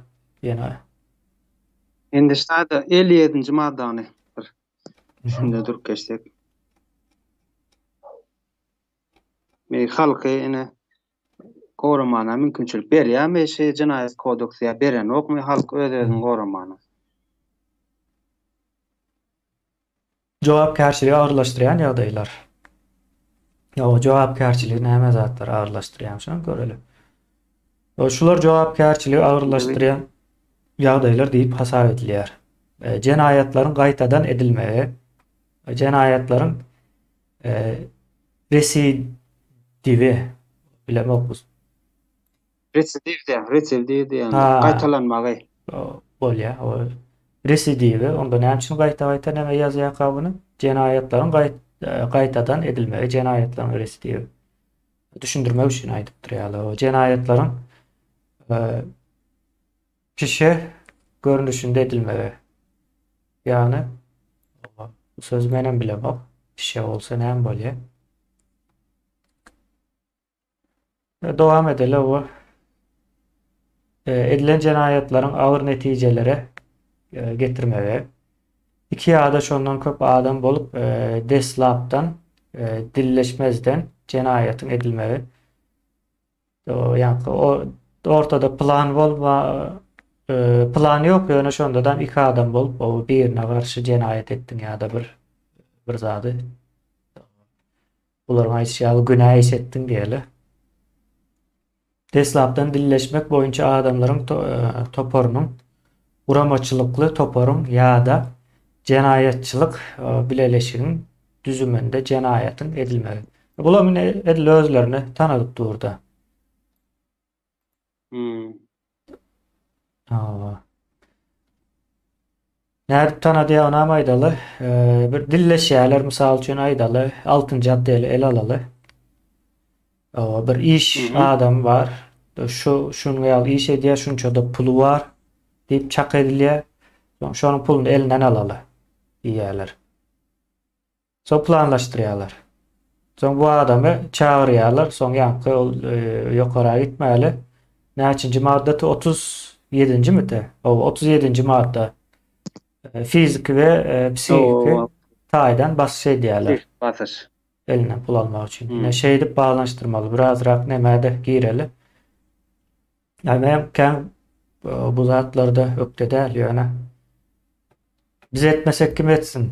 ýene. Indi şada 57-nji maddany bir üstünde durup geçsek. Me halky ine goramana mümkinçilik berýärmi şu jenaýat kodeksi ýa berenokmy halk öz-özüni goramana? Jogapkärçiligi agyrlaşdyrýan ýagdaýlar. Ýa jogapkärçiligi näme zatlar agyrlaşdyrýar şony göreli. Şular jogapkärçiligi agyrlaşdyrýan ýagdaýlar diýip hasap edilýär. E, jenaýatlaryň gaýtadan edilmegi, jenaýatlaryň e, residiwi bilemok bu Residiw diýýär, residiw diýýän gaýtalanmagy. Bolýar. O residiwi, onda näme üçin gaýta-gaýta näme ýazýarka buny? Jenaýatlaryň gaýtadan edilmegi, jenaýatlaryň residiwi. Düşündirmek üçin aýdypdyr ýaly. O jenaýatlaryň pişe görnüşinde edilmegi. Ýagny bu sözi menem bilemok. Pişe bolsa näme bolýar? Dowam edeli bu. Edilen jenaýatlaryň agyr netijelere getirmegi. Iki ýa-da şondan köp adam bolup deslapdan dilleşmezden jenaýatyň edilmegi. Ýa-da ortada plan bolma plan ýok, ýöne şonda-da iki adam bolup o birine garşy jenaýat etdiň ýa-da bir bir zady Bularyň aýdyşy ýaly günä iş etdiň diýeli. Deslapdan dilleşmek boýunça adamlaryň toparynyň, guramaçylykly toparyň ýa-da jenaýatçylyk bileleşigiň düzüminde jenaýatyň edilmegi. Bular indi edil özlerini tanadyp durda. Hmm. Hawa. Nädip tanadýar onam aýdaly. Bir dilleşýärler mysal üçin aýdaly. Altynjy otdeli ele alaly. Hawa, bir iş adamy bar. Şu şunuň ýaly iş edýär, şunça-da puly bar diýip çak edilýär. Soň şonuň puluny elinden alaly diýýärler. Soň planlaşdyrýarlar. Soň bu adamy çagyrýarlar. Soň ýaňky ol ýokara gitmäli. Näçinji madda? 37-njimidi? Hawa, 37-nji madda. Fiziki we psihiki taýdan basyş edýärler. Basyş. Elinden pul almak üçin. Ine şeýdip baglanyşdyrmaly. Birazrak nämä-de gireli. Ýa men kän bu zatlarda ökde däl ýöne. Biz etmesek kim etsin?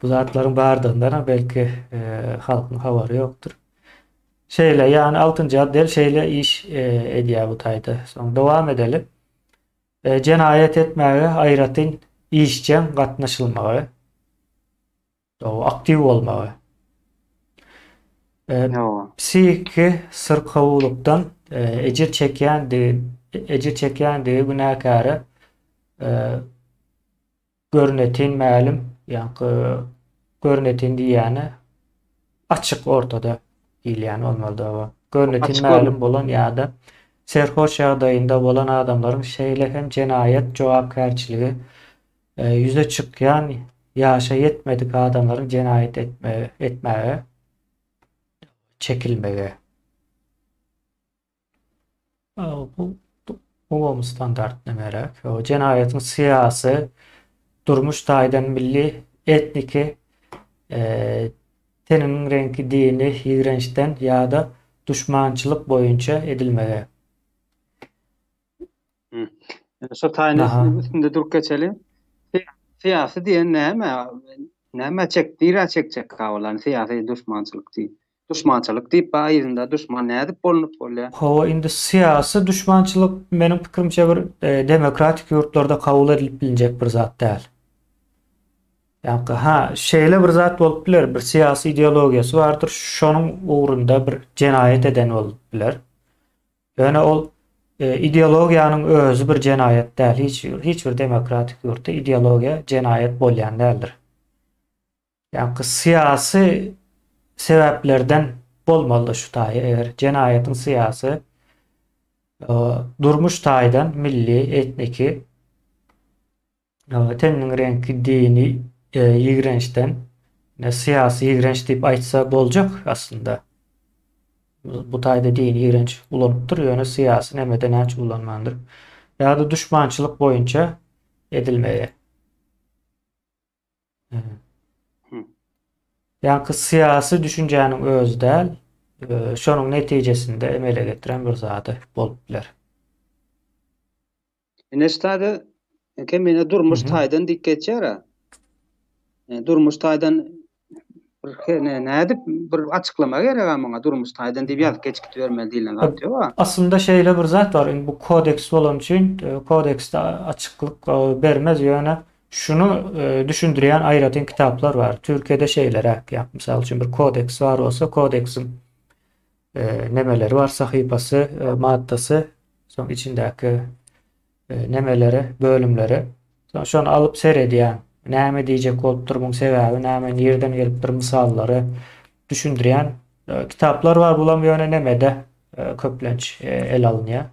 Bu zatlaryň bardygyndan belki e, halkyň habary ýokdur. Şeýle, ýagny altynjy otdel şeýle iş e, edýär bu taýda. Soň dowam edeli. E, jenaýat etmäge aýratyn işjeň gatnaşylmagy. Aktiw bolmagy. Psihiki syrkawlykdan ejir çekýändigi, ejir çekýändigi günäkäre görnetin mälim, ýaňky görnetin diýýäni açyk ortada diýilýän bolmalydy. Görnetin mälim bolan ýa-da serhoş ýagdaýynda bolan adamlaryň şeýle hem jenaýat jogapkärçiligi Ýüze çykýan ýaşa ýetmedik adamlaryň jenaýat etmäge çekilmegi. Bu umumy standart nämeräk? Jenaýatyň syýasy, durmuş taýdan milli, etniki, teniniň reňki, dini ýigrençden ýa-da duşmançylyk boýunça edilmegi. Şu taýyny üstünde durup geçeli. Syýasy diýen näme? Näme çek, nirä çekjek olar syýasy duşmançylyk diýip. Duşmançylyk diýip ba yzynda duşman nädip bolunyp bolýar? Hawa, indi syýasy duşmançylyk meniň pikirimçe bir e, demokratik ýurtlarda kabul edilip bilinjek bir zat däl. Ýa-da ha, şeýle bir zat bolup biler, bir syýasy ideologiýasy bardyr, şonuň ugrunda bir jenaýat eden bolup biler. Ýöne ol ideologiýanyň özi bir jenaýat däl. Hiç hiç bir demokratik ýurtda ideologiýa jenaýat bolýan däldir. Ýa-ni syýasy sebäplerden bolmaly şu taýy eger jenaýatyň syýasy durmuş taýdan milli, etniki Teniniň reňki dini ýigrençden. Ne syýasy ýigrenç diýip aýtsa boljak aslynda. Bu taýda dini ýigrenç ulanypdyr, ýöne syýasy nemede näçe ulanmandyr. Ýa-da duşmançylyk boýunça edilmegi. Ýaňky syýasy düşünjäniň özi däl, şonuň netijesinde emele getiren bir zady bolup biler. Ine ştada kemine durmuş taýdan dik geçýär. E, durmuş taýdan bir ne nädip bir açyklama gerek muňa durmuş taýdan diýip ýazyp geçip gidibermeli diýlen zat ýok. Aslynda şeýle bir zat bar. Indi bu kodeks bolan üçin e, kodeksde açyklyk e, bermez ýöne şuny düşündirýän aýratyn kitaplar bar. Türkiýede şeýleräk, ýa mysal üçin bir kodeks bar bolsa, kodeksiň nemeleri bar, sahypasy, maddasy, soň içindäki nemeleri, bölümleri. Soň şony alyp seredýän. Näme diýjek bolupdyr, muň sebäbi näme, nirden gelipdir mysallary düşündirýän kitaplar bar. Bulam ýöne nemede köplenç el alynýar.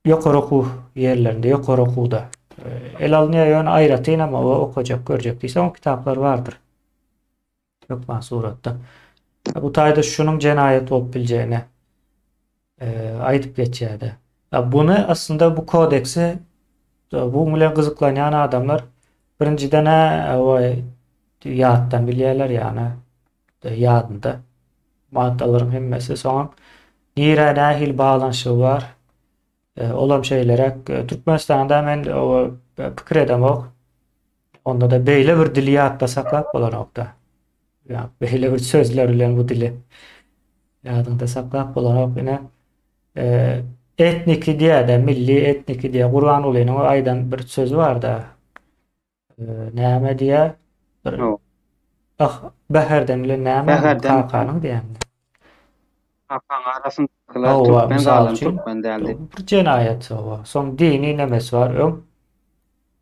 Ýokary okuw ýerlerinde, ýokary okuwda el alynýar, ýöne aýratyn hem okajak, görjek diýseň, o kitaplar bardyr. Hökman suratda. Bu taýda şunuň jenaýat bolup biljegini e, aýdyp geçýärdi. Buny aslynda bu kodeksi bu bilen gyzyklanýan adamlar birinjiden o ýatdan bilýärler ýagny ýadynda maddalaryň hemmesi soňam nirä nähili baglanyşygy bar e, olam şeýleräk e, Türkmenistanda men o pikir edemok Onda-da beýle bir dili ýatda saklap bolanok-da. Ýa beýle bir sözler bilen bu dili ýadyňda saklap bolanok. Ine, e, etniki diýä-de, milli etniki diýä. Gurbangulynyň aýdan bir sözi bar-da. E, näme diýä? Bir Ah, Bäherden bilen näme? Bäherden. Kakanyň diýende. Kakaň arasyndakylar türkmen galan türkmen däl diýip. Bir jenaýat hawa. Soň dini nemesi bar öň.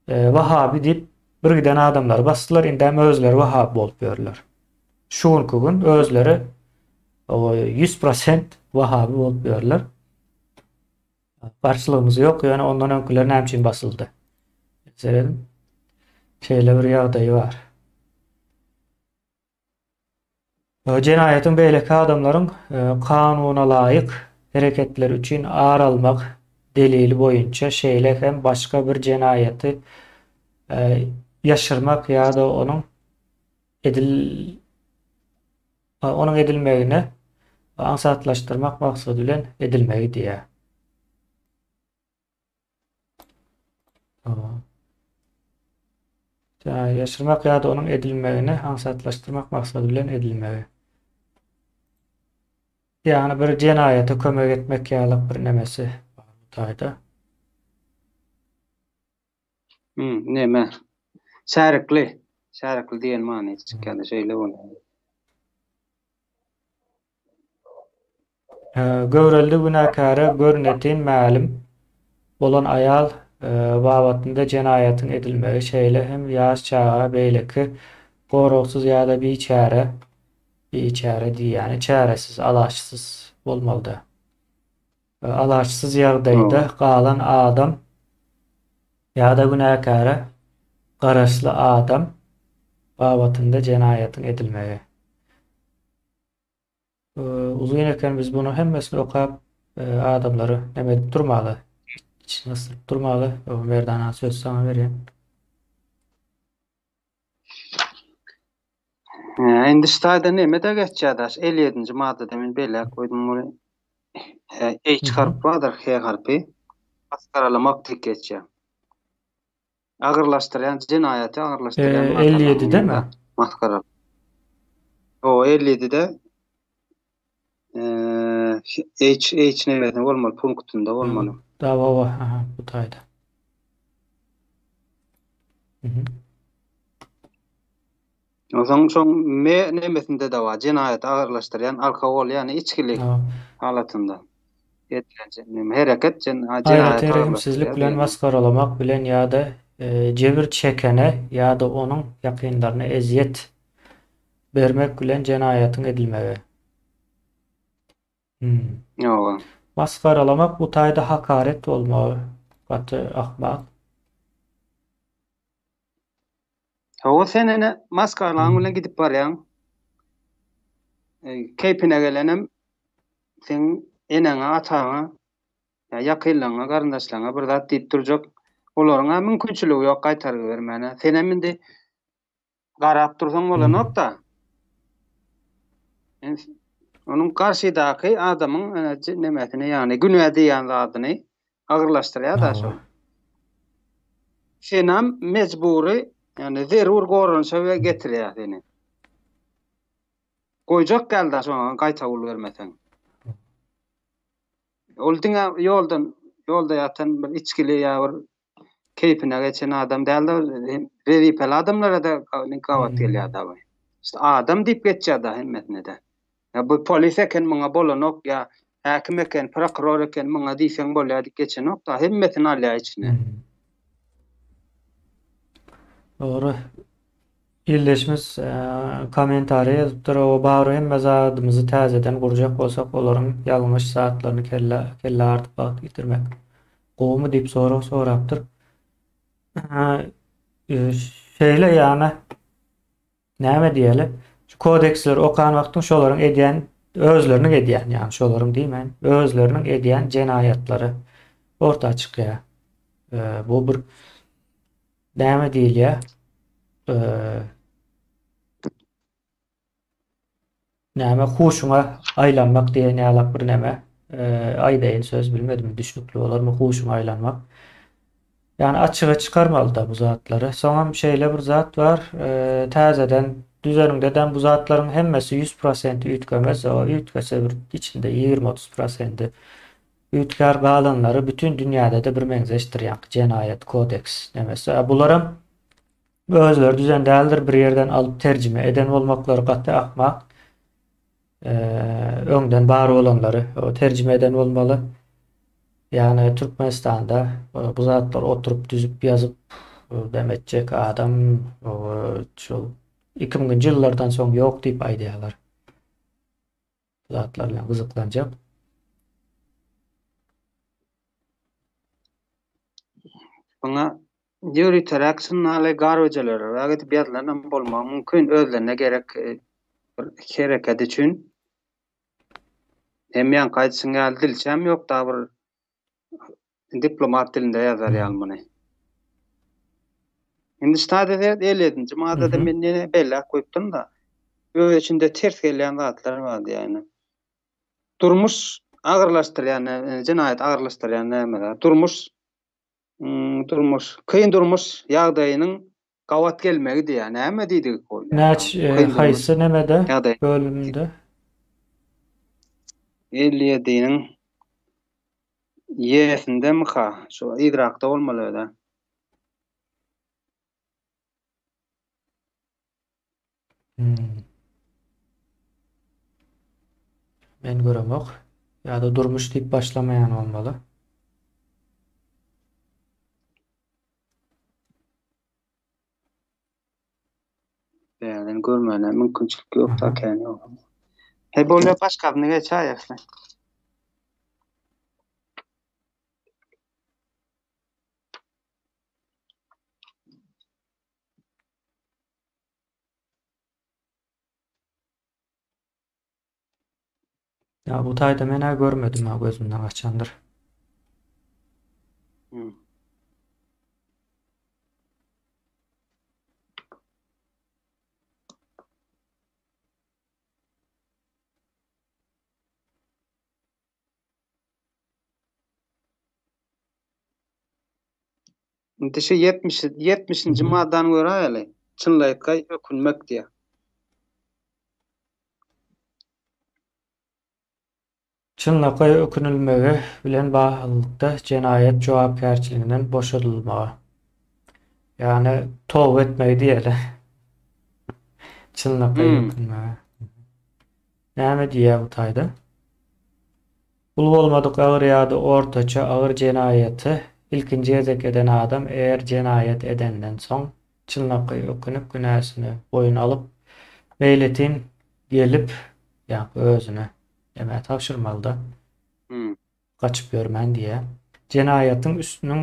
Wahabi diýip bir giden adamlary basdylar, indem özleri wahabi bolup ýörler. Şu günki gün özleri 100% wahabi bolup ýörler. Garşylygymyz ýok, ýöne ondan öňküler näme üçin basyldy? Serediň. Şeýle bir ýagdaýy bar. Jenaýatyň beýleki adamlaryň kanunalaýyk hereketleri üçin ar almak delili boýunça, şeýle hem başga bir jenaýaty ýaşyrmak ýa-da onuň edil onuň edilmegini aňsatlaşdyrmak maksady bilen edilmegi diýýär. Ýaşyrmak ýa-da onuň edilmegini aňsatlaşdyrmak maksady bilen edilmegi. Ýagny bir jenaýata kömek etmek ýaly bir nemesi bar bu taýda. Hmm, neme? Şärikli. Şärikli diýen many çykýar, şeýle bolýar. Göwreli günäkäre görnetin mälim bolan aýal babatynda jenaýatyň edilmegi, şeýle hem ýaş çaga, beýleki goragsyz ýa-da biçäre, biçäre diýýäni çäresiz, alaçsyz bolmalyda. Alaçsyz ýagdaýda galan adam ýa-da günäkäre garaşly adam babatynda jenaýatyň edilmegi. Uzyn eken biz bunu hemmesini okap adamlary neme edip durmaly. İçine ysdyryp durmaly. Merdana söz sana berýän. Indi şu taýda neme de geçýär daş 57-nji maddada men belläp goýdum muny. H harp bardyr, H harpy. Masgaralamak diýip geçýär. Agyrlaşdyrýan jenaýaty agyrlaşdyrýan 57-demi? Masgara. O 57-de H H nemesinde bolmaly, punktunda bolmaly. Da, owa, aha, bu taýda. Mhm. Onsoň şoň M nemesinde-de bar, jenaýaty agyrlaşdyrýan alkogol, ýagny içgili halatynda edilen hereket jenaýaty Aýratyn rehimsizlik bilen masgaralamak bilen ýa-da jebir çekene ýa-da onuň ýakynlaryna ezýet bermek bilen jenaýatyň edilmegi. Ýoga. Masgaralamak bu taýda hakaret bolmagy gaty ahmal. Hawa sen ene maskalaň bilen gidip barýaň. Keýpine gelenem seň eneňe, ataňa, ýa ýakynlaryňa, garyndaşlaryňa bir zat diýip durjak. Olaryň-a mümkinçiligi ýok gaýtargy bermäne. Senem indi garap dursaň bolanok-da. Onuň garşydaky adamyň nemesini, ýagny günä diýýän zadyny agyrlaşdyrýar-da şol. Senem mejbury, ýagny zerur goranyşa we getirýär seni. Goýjak däl-de şoňa gaýtawul bermeseň. Ol diňe ýoldan ýolda ýatan bir içgili ýa bir keýpine geçen adam däl-de, wezipeli adamlara-da gabat gelýär dagy. İşte adam diýip geçýär-de hemmesine-de. Ýa bu polis eken muňa bolanok ýa häkim eken, prokuror eken muňa diýseň bolýar diýip geçenok-da, hemmesini alýar içine. Dogry. Ildeşimiz kommentariýa ýazypdyr, Oba bagry hemme zadymyzy täzeden gurjak bolsak olaryň ýalňyş zatlaryny kellä kellä artyp wagt ýitirmek gowumy diýip sorag sorapdyr. Şeýle ýagny näme diýeli şu kodeksleri okan wagtyň şolaryň edýän özleriniň edýän ýagny şolaryň diýmän özleriniň edýän jenaýatlary orta çykýar. Bu bir Näme diýilýär? Näme huşuňa aýlanmak diýen ýalak bir näme aýdaýyn söz bilmedim düşnükli bolarmy huşuňa aýlanmak. Ýagny açyga çykarmalyda bu zatlary. Soňam şeýle bir zat bar, täzeden düzeniňdedem bu zatlaryň hemmesi 100% üýtgemez, o üýtgese bir içinde 20-30 prosenti Üýtgär galanlary bütin dünýäde-de birmeňzeşdir ýaňky jenaýat kodeks nemesi. A bularam özleri düzen däldir bir ýerden alyp terjime eden bolmaklary gaty ahmak. Öňden bar bolanlary terjime eden bolmaly. Ýagny Türkmenistanda bu zatlary oturyp düzüp ýazyp dem etjek adam şol 2000-nji ýyllardan soň ýok diýip aýdýarlar. zatlar bilen gyzyklanjak. Muňa ýöriteräk şundaly garbejelere gidip ýazylanam bolmagy mümkin özlerine gerek e, bir hereket üçin. Hem ýaňky aýdyşyň ýaly dilçäm ýok da bir Diplomat dilinde ýazar ýaly muny. Indi ştada seret 57-nji maddada men ýene belläp goýupdym-da. Öz içinde ters gelýän zatlar bar diýýän. Durmuş agyrlaşdyrýan, e, jenaýat agyrlaşdyrýan näme zat? Durmuş hmm, durmuş, kyn durmuş ýagdaýynyň gabat gelmegi diýýär. Näme diýdik ol? Näç, e, haýsy nemede? Bölümde? 57-niň Ýesindemika? Şu yzrakda bolmaly özä. Hmm. Men göremok. Ýa-da durmuş diýip başlamaýan bolmaly. Bäden görmäne mümkinçilik ýok da kän ýok. He bolýa başgasyny geçäýeris. Ya bu taýda men-ä görmedim ha gözümden gaçandyr. Hmm. Indi şu 70 70-nji maddany göräýeli. Çynlakaý ökünmek diýýär. Çynlakaý ökünilmegi bilen baglylykda jenaýat jogapkärçiliginden boşadylmagy. Ýagny toba etmegi diýeli. Çynlakaý Hmm. ökünmegi. Näme diýýär bu taýda? Uly bolmadyk agyr ýa-da ortaça agyr jenaýaty ilkinji gezek eden adam eger jenaýat edenden soň çynlakaý ökünip günäsini boýun alyp meýletin gelip ýaňky özüne nämä tabşyrmalyda Hmm. gaçyp ýörmän diýýär. Jenaýatyň üstüniň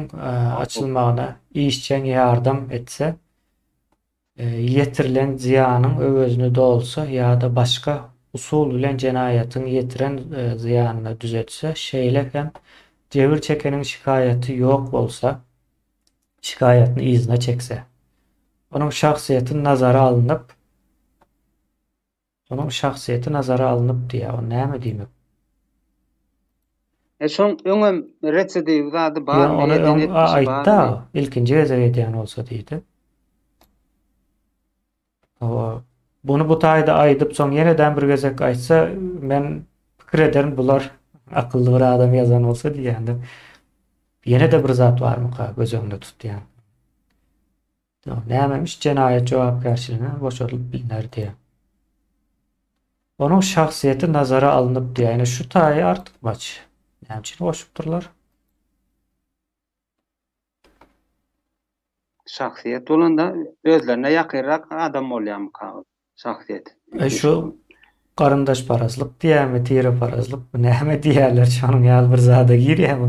açylmagyna işjeň ýardam etse. Ýetirilen zyýanyň öwezini dolsa ýa-da başga usul bilen jenaýatyň ýetiren zyýanyny düzetse, şeýle hem jebir çekeniň şikaýaty ýok bolsa, şikaýatyny yzyna çekse, onuň şahsyýeti nazara alnyp, onuň şahsyýeti nazara alnyp diýýär, o näme diýmek? E şoň öňem residiw zady Ýa barmy, ony eden öň etmişi aýtda, barmy? ilkinji gezek edýän bolsa diýdi. Hawa. Buny bu taýda aýdyp, soň ýeneden bir gezek aýtsa, men pikir ederin bular akylly bir adam ýazan bolsa diýýändim. Ýene-de bir zat barmyka göz öňünde tutýan. Nämemiş jenaýat jogapkärçiliginden boşadylyp bilner diýýär. Onuň şahsyýeti nazara alnyp diýýär. Ýöne şu taýy artykmaç. Näme üçin goşupdyrlar? Şahsyýet bolanda özlerine ýakynrak adam bolýarmyka ol şahsyýet? E şu garyndaşparazlyk diýýärmi, tireparazlykmy, näme diýýärler, şonuň ýaly bir zada girýär bu.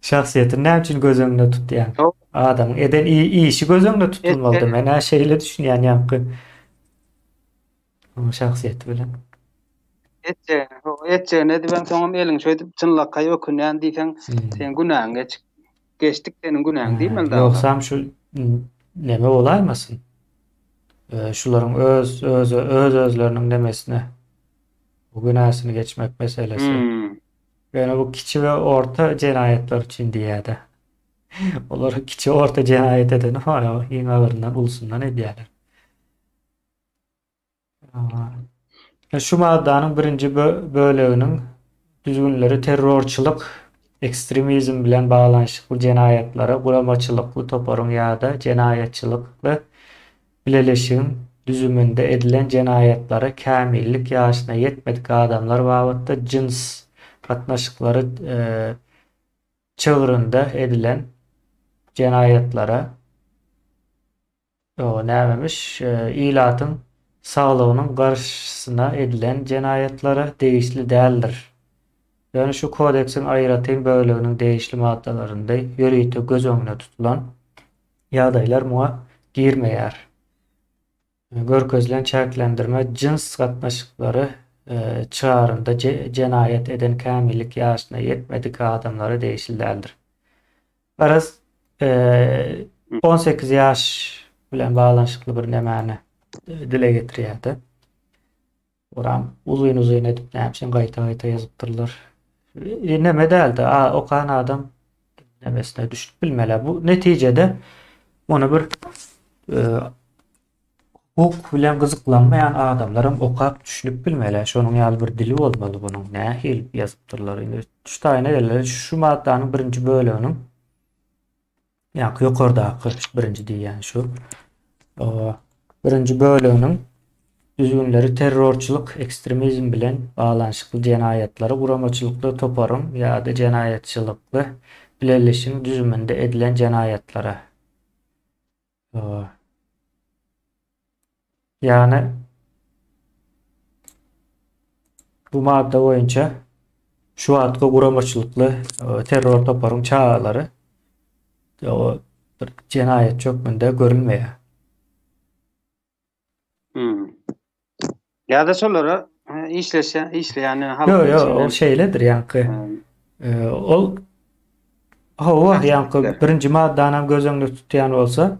Şahsyýetini näme üçin göz öňünde tutýaň? Adamyň eden işi göz öňünde tutulmalydy. Men-ä şeýle düşünýän ýaňky onuň şahsyýeti bilen. Etjegini, etjegini edibem soňam eliňi şöýdüp çynlakaý ökünýän diýseň, seň günäň geçip geçdik seniň günäň diýmeli dagy. Ýogsam şu neme bolaýmasyn? Şularyň öz öz öz özleriniň nemesine bu günäsini geçmek meselesi. Hmm. Ýöne bu kiçi we orta jenaýatlar üçin diýýär-de. Olar kiçi orta jenaýat edeni bar, iň agyryndan ulusyndan edýärler. Şu maddanyň birinji böleginiň düzgünleri terrorçylyk, ekstremizm bilen baglanyşykly jenaýatlara guramaçylykly toparyň ýa-da jenaýatçylykly bileleşigiň düzüminde edilen jenaýatlara kämillik ýaşyna ýetmedik adamlar babatda jyns gatnaşyklary çygrynda edilen jenaýatlara O nämemiş? Ilatyň saglygynyň garşysyna edilen jenaýatlara degişli däldir. Ýöne şu Kodeksiň aýratyn böleginiň degişli maddalarynda ýörite göz öňünde tutulan ýagdaýlar muňa girmeýär. Görkezilen çäklendirme jyns gatnaşyklary çygarynda jenaýat eden kämillik ýaşyna ýetmedik adamlara degişli däldir. Garaz, 18 ýaş bilen baglanyşykly bir nemäni dile getirýärdi. Oram uzyn-uzyn edip näme üçin gaýta-gaýta ýazypdyrlar. Neme däldi, okan adam nemesine düşünip bilmeli. Bu netijede muny bir Hukuk bilen gyzyklanmaýan adamlaram okap düşünip bilmeli. Şonuň ýaly bir dili bolmaly bunuň. Nähili ýazypdyrlar indi. Şu taýyna geleli. Şu maddanyň birinji böleginiň ýa-da ýokardaky birinji diýýän şu birinji böleginiň düzgünleri terrorçylyk, ekstremizm bilen baglanyşykly jenaýatlary guramaçylykly toparyň ýa-da jenaýatçylykly bileleşigiň düzüminde edilen jenaýatlara Ýagny bu madda boýunça şu wagtky guramaçylykly e, terror toparyň çagalary o bir jenaýatçy hökmünde görülmeýär. Hmm. Ýa-da şolara işleşýän, işleýän halkyň Ýok, ýok, ol şeýledir ýaňky. Ol hawa, ýaňky birinji maddanam göz öňünde tutýan bolsa,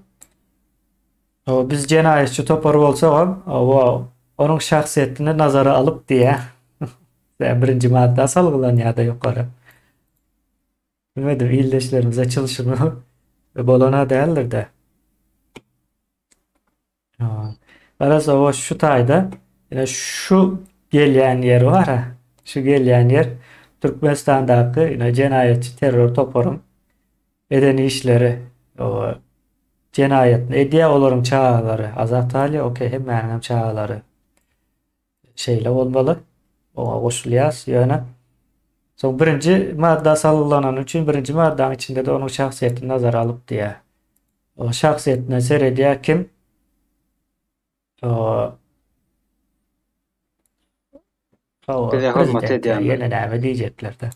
hawa, biz jenaýatçy topar bolsagam, hawa, onuň şahsyýetini nazara alyp diýýär. Birinji madda salgylanýar-da ýokary. Bilmedim, ildeşlerimize çylşyrymly bolan-a däldir-de. Garaz oba şu taýda ine şu gelýän ýer bar ha. Şu gelýän ýer Türkmenistandaky ine jenaýatçy terror toparyň eden işleri oba jenaýatyny edýär olaryň çagalary. Azat alýar, okey hemmäniň hem çagalary. Şeýle bolmaly. Oňa goşulýas. Ýöne soň birinji madda salgylanany üçin birinji maddanyň içinde-de onuň şahsyýetini nazara alyp diýýär. O şahsyýetine seredýär kim? O Bize hyzmat edýänler. Ýene näme diýjekler-de.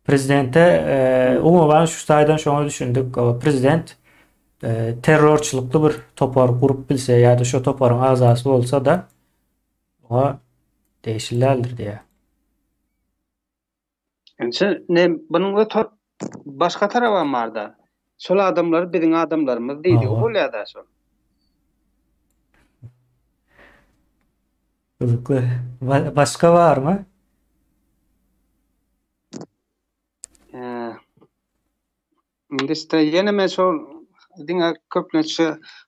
Prezidente e, umuman şu taýdan şoňa düşündik. Prezident. terrorçylykly bir topar gurup bilse ýa-da şo toparyň agzasy bolsa-da oňa degişli däldir diýýär. Inçe ne bunuň öte başga tarabam barda. Şol adamlar biziň adamlarymyz diýdigi bolýar-da şol. Gyzykly. Başga barmy? Indi işte ýene men şol diňe köplenç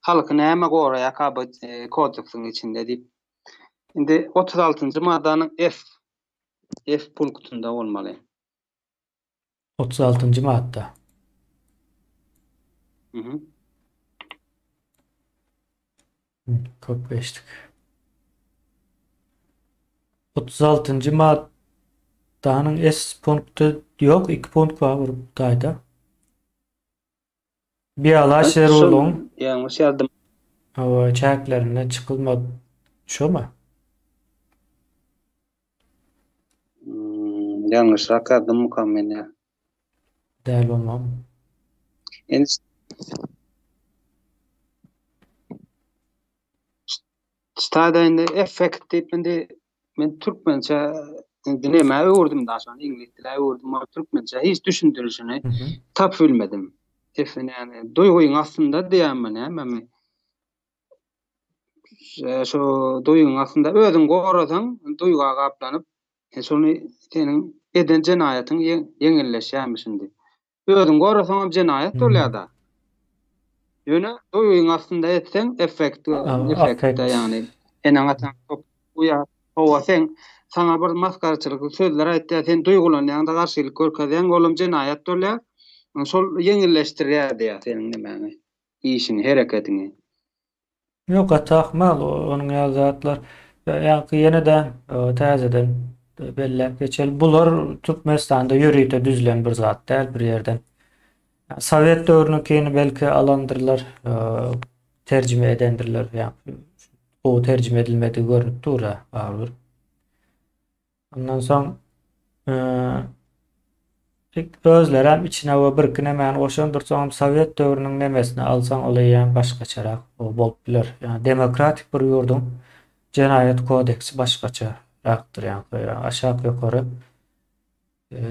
halky näme goraýar bu kodeksiň içinde diýip. Indi 36-njy maddanyň F F punktunda bolmaly. 36-njy madda. Mhm. Köp geçdik. 36-njy maddanyň S punkty ýok, 2 punkt bar bir taýda. Bialaç zerurlygyň Ýalňyş ýazdym. Hawa, çäklerinde çykylmaz. Şomy? Hmm, ýalňyşrak ýazdymmykam men ýa? Däl bolmam. Endi Ştaýda indi effekt diýip indi men türkmençe indi nämä öwürdim da şony iňlis dile öwürdim ol türkmençe hiç düşündirişini tapyp bilmedim. Efe näme duýgyň astynda diýýärmi nämemi? Şu duýgyň astynda özüň gorasaň duýga gaplanyp şony seniň eden jenaýatyň ýeňilleşýärmiş indi. Özüň gorasaňam jenaýat bolýar-da. Ýöne duýgyň astynda etseň effekt effektde ýagny eneň ataň uýa hawa sen saňa bir masgaraçylykly sözler aýtýar sen duýgulanýaňda garşylyk görkezýäň olam jenaýat bolýar. Şol ýeňilleşdirýär diýýär seniň nemäňi işiňi hereketiňi. Ýok gaty ahmal onuň ýaly zatlar. Ýaňky ýene-de täzeden belläp geçeli. Bular Türkmenistanda ýörite düzülen bir zat däl bir ýerden. Sowet döwrüniňkini belki alandyrlar, terjime edendirler. Ýa gowy terjime edilmedigi görnüp dur-a barybir. Ondan soň özlerem içine we birki nemäni goşandyr, soňam sowet döwrüniň nemesini alsaň ol eýýäm başgaçarak bolup biler. Ýagny demokratik bir ýurduň jenaýat kodeksi başgaçarakdyr, ýagny aşak ýokary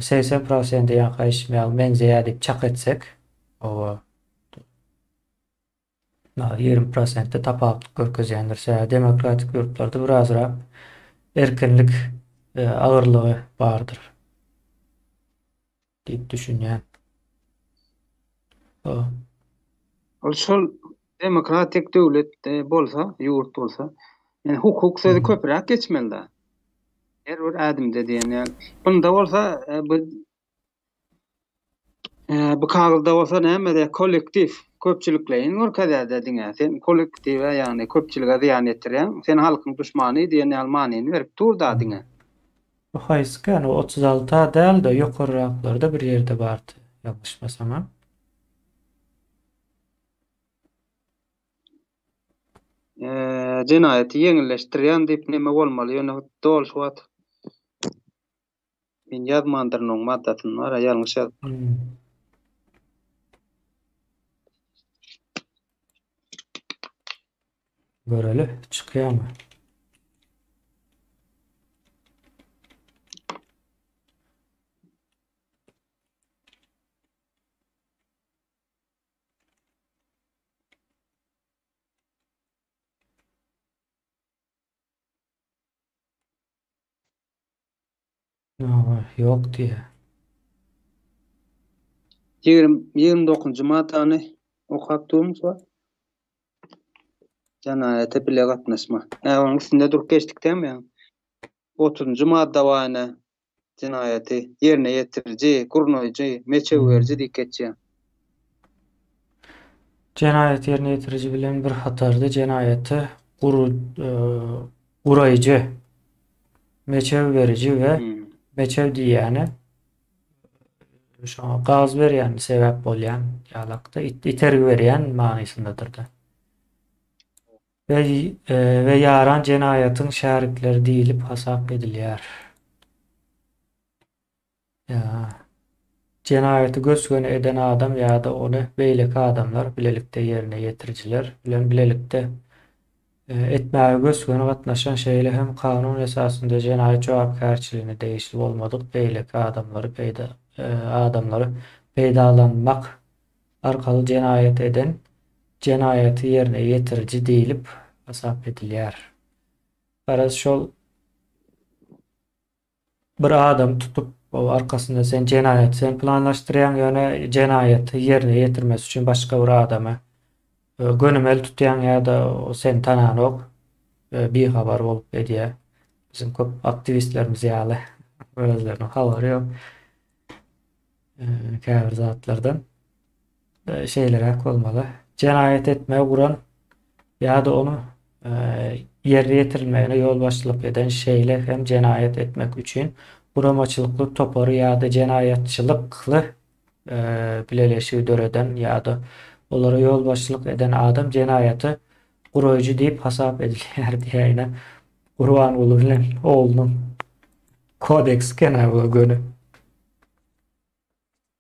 80 prosenti ýaňky aýşym ýaly meňzeýär diýip çak etsek, oba 20 prosentde tapawutlyk görkezýändir. Sebäbi demokratik ýurtlarda birazrak erkinlik e, agyrlygy bardyr diýip düşünýän. O. Ol şol demokratik döwlet e, bolsa, ýurt bolsa, yani hukuk sözi köpräk geçmeli da. Her bir ädimde diýen ýaly. Bunda bolsa e, bu Bu kagyzda bolsa näme-de kollektiw, köpçülikleýin görkezýär-de diňe. Sen kollektiwe, ýagny köpçülige zyýan ýetirýäň, sen halkyň duşmany diýen ýaly manyny berip dur-da diňe. Bu haýsykän, o 36-a däl-de, ýokarraklarda bir ýerde bardy, ýalňyşmasam-a. Jenaýaty ýeňilleşdirýän diýip neme bolmaly, ýöne doly şu wagt Men ýazmandyryn oň maddasyny bara ýalňyş ýazypdyryn. Hmm. Göreli çykýarmy? Ýok diýýär. 29-njy maddany okap durmuş şu wagt. Jenaýata bile gatnaşma. Hä, onuň üstünde durup geçdik dämi ýa? 30-njy madda bar ine. Jenaýaty ýerine ýetiriji, gurnaýjy, meçew beriji diýip geçýär. Jenaýaty ýerine ýetiriji bilen bir hatarda jenaýaty guraýjy, meçew beriji we meçew diýýäni şoňa gaz berýän, sebäp bolýan ýalakda itergi berýän manysyndadyr-da. We we ýaran jenaýatyň şärikleri diýlip hasap edilýär. Ýa. Jenaýaty gös-göni eden adam ýa-da ony beýleki adamlar, bilelikde ýerine ýetirijiler bilen bilelikde etmäge gös-göni gatnaşan, şeýle hem kanun esasynda jenaýat jogapkärçiligine degişli bolmadyk beýleki adamlary peýda adamlary peýdalanmak arkaly jenaýat eden jenaýaty ýerine ýetiriji diýlip hasap edilýär. Garaz şol bir adam tutup o arkasynda sen jenaýaty sen planlaşdyrýaň ýöne jenaýaty ýerine ýetirmesi üçin başga bir adamy e, gönümel tutýaň ýa-da o seni tananok e, bihabar bolup edýär. Bizim köp aktiwistlerimiz ýaly özleriniň habary ýok e, käbir zatlardan. Şeýleräk bolmaly. Jenaýat etmegi guran ýa-da onuň ýerine ýetirilmegine ýolbaşçylyk eden, şeýle hem jenaýat etmek üçin guramaçylykly topary ýa-da jenaýatçylykly bileleşigi döreden ýa-da olara ýolbaşçylyk eden adam jenaýaty guraýjy diýip hasap edilýär diýýär. Ine, Gurbanguly bilen oglunyň kodeksi eken-ä bu göni.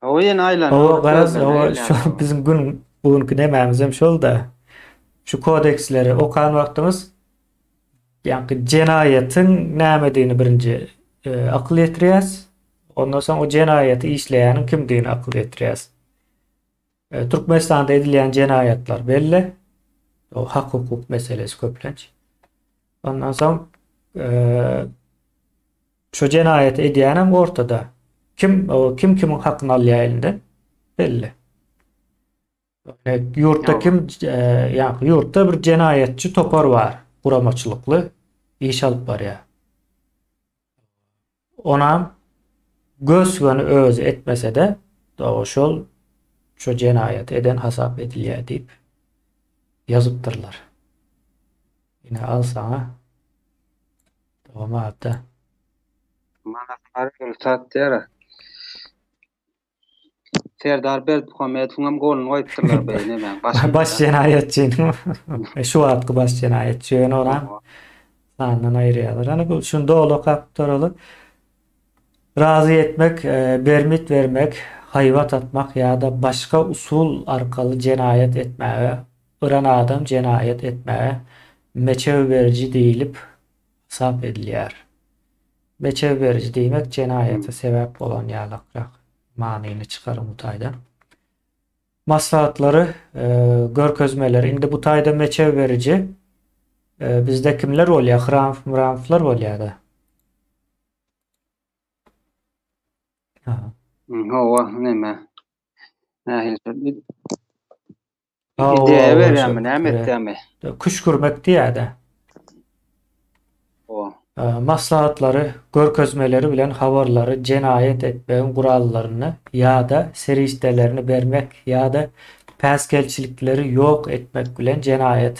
Hawa ýene aýlanyp Hawa durup garaz özlerine hawa gelýär şo hawa. biziň gün bu günki nemämizem şol-da. Şu kodeksleri okan wagtymyz ýaňky jenaýatyň nämedigini birinji e, akyl ýetirýäs. Ondan soň o jenaýaty işleýäniň kimdigini akyl ýetirýäs. E, Türkmenistanda edilýän jenaýatlar belli. O hak-hukuk meselesi köplenç. Ondan soň e, Şu jenaýaty edýänem ortada. Kim o kim kimiň hakyny alýar elinden? Belli. Ýurtda kim e, ýa ýurtda bir jenaýatçy topar bar, guramaçylykly iş alyp barýar. Onam gös-göni özi etmese-de, şol şu jenaýaty eden hasap edilýär diýip ýazypdyrlar. Ine al saňa. Dowam atda. Manatlar satýar. Serdar Berdimuhamedowyň hem goluny goýupdyrlar beý nemäň başynda. Baş jenaýatçynyň şu wagtky baş jenaýatçy ýöne onam sandan aýyrýarlar. Ana bu şuny doly okap duraly. Razy etmek, e, bermit bermek, haýbat atmak ýa-da başga usul arkaly jenaýat etmäge yran adam jenaýat etmäge meçew beriji diýlip hasap edilýär. Meçew beriji diýmek jenaýata sebäp bolan ýalakrak manyny çykaryň bu taýdan. Maslahatlary, e, görkezmeleri. Indi bu taýda meçew beriji e, bizde kimler bolýar? Hramf, mramflar bolýar-da. Aha. Hawa, neme? Nähili? Hawa, Ideýa hawa, berýärmi, şo näme pikire. etýärmi? Küşgürmek diýýär-de. Hawa. Maslahatlary, görkezmeleri bilen habarlary jenaýat etmegiň gurallaryny ýa-da serişdelerini bermek ýa-da päsgelçilikleri ýok etmek bilen jenaýat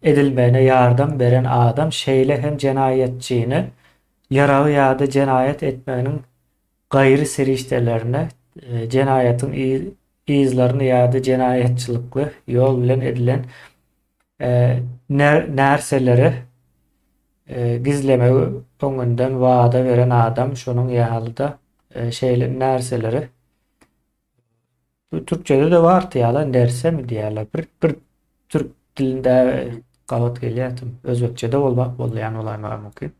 edilmegine ýardam beren adam, şeýle hem jenaýatçyny ýaragy ýa-da jenaýat etmeginiň gaýry serişdelerini, jenaýatyň yzlaryny ýa-da jenaýatçylykly ýol bilen edilen närseleri gizlemegi öňünden wada beren adam, şonuň ýaly-da şeýle närseleri bu türkçede-de bardy ýaly nersemi diýýärler. Bir bir türk dilinde gabat gelýär. Özbekçede bolmak bolýan bolaýmagy mümkin.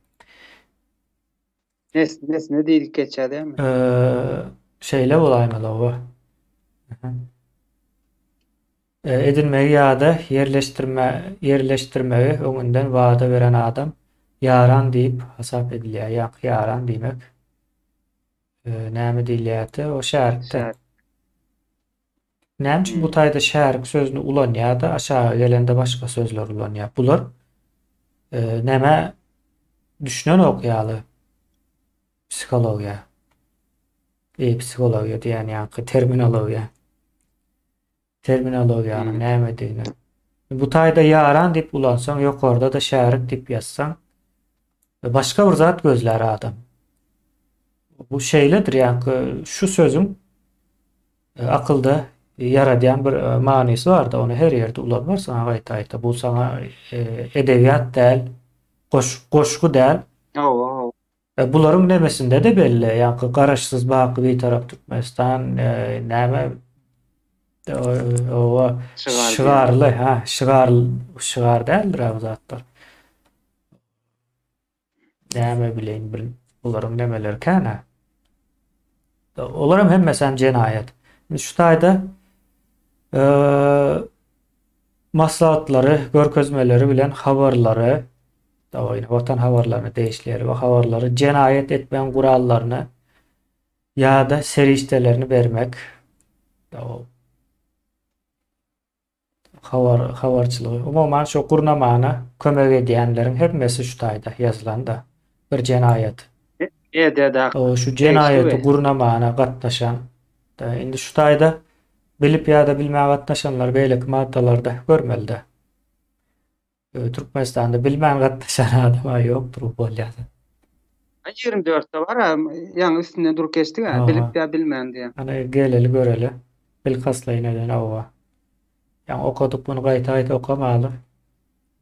Nes, nesne diýlip geçýär dälmi? Şeýle bolaýmaly oba. Edinmegi ýa-da ýerleşdirme, ýerleşdirmegi öňünden wada beren adam ýaran diýip hasap edilýär. Ýaňky ýaran diýmek näme diýilýärdi? O şärikde. Şärik. Näme üçin bu Hmm. taýda şärik sözüni ulanýar-da, aşaga gelende başga sözler ulanýar? Bular e, nämä düşünenok ýaly psihologiýa. E, psihologiýa diýen ýaňky terminologiýa. Terminologiýanyň Hmm. nämedigini. Bu taýda ýaran diýip ulansaň, ýokarda-da şärik diýip ýazsaň, başga bir zat gözlär adam. Bu şeýledir, ýaňky şu sözüň e, akylda ýaradýan bir e, manysy barda, ony her ýerde ulanmarsyň gaýta-gaýta. Bu saňa e, edebiýat däl, goş, goşgy däl. Hawa, hawa. Bularyň nemesinde-de belli, ýaňky Garaşsyz baky Bitarap Türkmenistan näme owa şygarly, ha, şygar şygar däldir bu zatlar. Näme bileýin bir bularyň nemeleri kän-ä. Olaram hemmesem jenaýat. Indi şu taýda maslahatlary, görkezmeleri bilen habarlary, ýene watan habarlaryna degişli ýeri we habarlary jenaýat etmegiň gurallaryny ýa-da serişdelerini bermek. Habar habarçylygy. Umuman şu gurnamana kömek edýänleriň hemmesi şu taýda ýazylanda bir jenaýat. ED-da O şu jenaýaty gurnamana gatnaşan da indi şu taýda bilip ýa-da bilmän gatnaşanlar beýleki maddalarda görmelide. Türkmenistanda bilmän gatnaşan adam-a ýokdur bu bolýasa. 24-de bar-a, ýaňy üstünden durup geçdik-ä, bilip ýa bilmän diýen. Hany geleli göreli. Bilkastlaýyn eden hawa. Ýaňy okadyk muny gaýta-gaýta okamaly.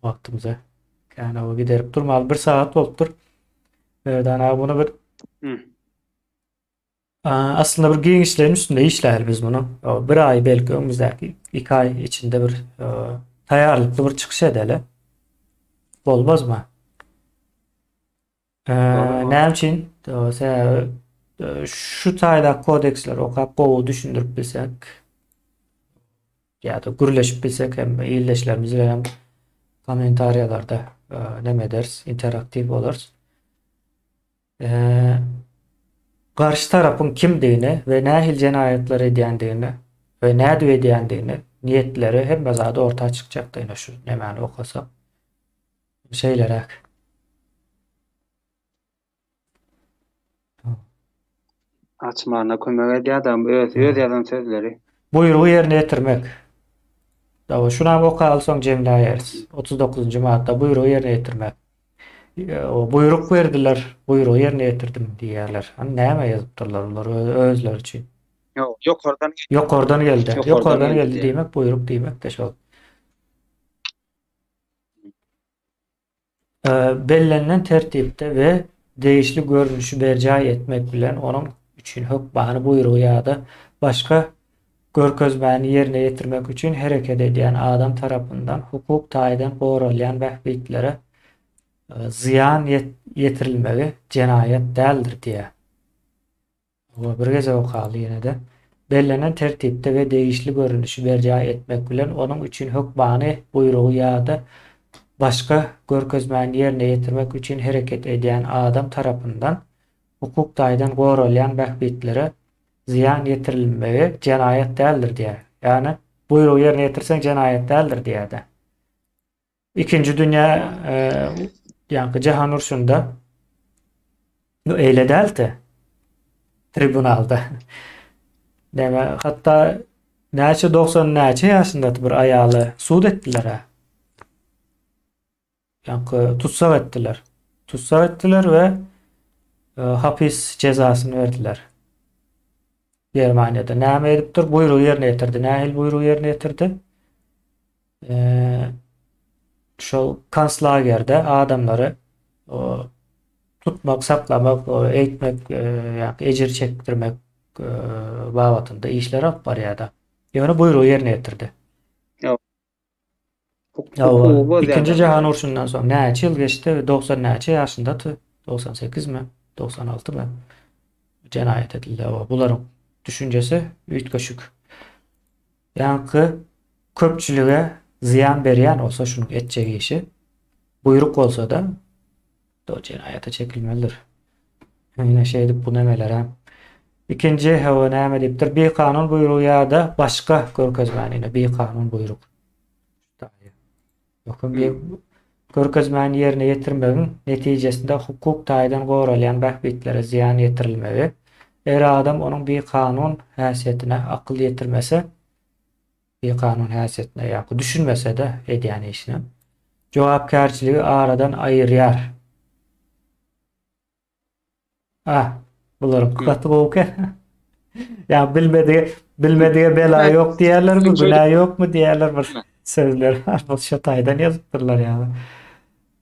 Wagtymyzy kän hawa giderip durmaly. Bir sagat bolupdyr. Merdan aga muny bir Aslynda bir giňişleýin üstünde işläli biz munuň. Bir aý belki öňümizdäki 2 aý içinde bir taýýarlykly bir çykyş edeli. Bolmazmy? Näme üçin? Sebäbi şu taýdaky kodeksleri okap gowy düşündirip bilsek ýa-da gürleşip bilsek hem ildeşlerimiz bilen hem kommentariýalarda neme ederis, interaktiw bolarys. Garşy tarapyň kimdigini we nähili jenaýatlar edýändigini we nädip edýändigini, niýetleri hemme zady orta çykjakdygyny şu nemäni okasak. Şeýleräk. Açmagyna kömek edýär adam öz öz ýazan sözleri. Buýrugy ýerine ýetirmek. Dawa şunam okaly soň jemläýeris. 39-njy madda buýrugy ýerine ýetirmek. O buýruk berdiler, buýrugy ýerine ýetirdim diýýärler. Hany näme ýazypdyrlar olar özleri üçin? Ýok, ýokardan geldi. Ýokardan geldi. Ýokardan geldi diýmek buýruk diýmek-de şol. Bellenilen tertipde we degişli görnüşi berjaý etmek bilen onuň üçin hökmany buýrugy ýa-da başga görkezmäni ýerine ýetirmek üçin hereket edýän adam tarapyndan hukuk taýdan goralýan bähbitlere zyýan ýetirilmegi jenaýat däldir diýýär. Hawa, bir gezek okaly ýene-de. Bellenen tertipde we degişli görnüşi berjaý etmek bilen onuň üçin hökmany buýrugy ýa-da başga görkezmäni ýerine ýetirmek üçin hereket edýän adam tarapyndan hukuk taýdan goralýan bähbitlere zyýan ýetirilmegi jenaýat däldir diýýär. Ýagny, buýrugy ýerine ýetirseň jenaýat däldir diýýär-de. Ikinji dünýä ýaňky jahan urşunda bu eýle däldi. Tribunalda. Näme hatda näçe 90 näçe ýaşynda bir aýaly sud etdiler ha. Ýaňky tutsak etdiler. Tutsak etdiler we e, hapis jezasyny berdiler. Germaniýada näme edipdir? Buýrugy ýerine ýetirdi. Nähili buýrugy ýerine ýetirdi? Şol konslagerde adamlary tutmak, saklamak, eýtmek, ýa ejir çekdirmek babatynda işler alyp barýardy. Ýöne buýrugy ýerine ýetirdi. Ikinji jahan urşundan soň näçe ýyl geçdi? 90 näçe ýaşyndady? 98 mi? 96 my? Jenaýat edildi. Bularyň düşünjesi üýtgeşik. Ýaňky köpçülige zyýan berýän bolsa şunuň etjek işi buýruk bolsa-da do jenaýata çekilmelidir. Ine şeýdip bu nemelerem. Ikinji hawa näme diýipdir? Bikanun buýrugy ýa-da başga görkezmäni ine bikanun buýruk. Möhüm bir görkezmäni ýerine ýetirmegiň netijesinde hukuk taýdan goralýan bähbitlere zyýan ýetirilmegi, eger adam onuň bikanun häsiýetine akyl ýetirmese, bikanun häsiýetine ýa-da düşünmese-de edýän işine, jogapkärçiligi aradan aýyrýar. Ah, bularyňky gaty gowy eken. Ýa bilmedige, bilmedige bela ýok diýerlermi, günä ýokmy diýerler bir sözler bar. Bu şu taýdan ýazypdyrlar ýa.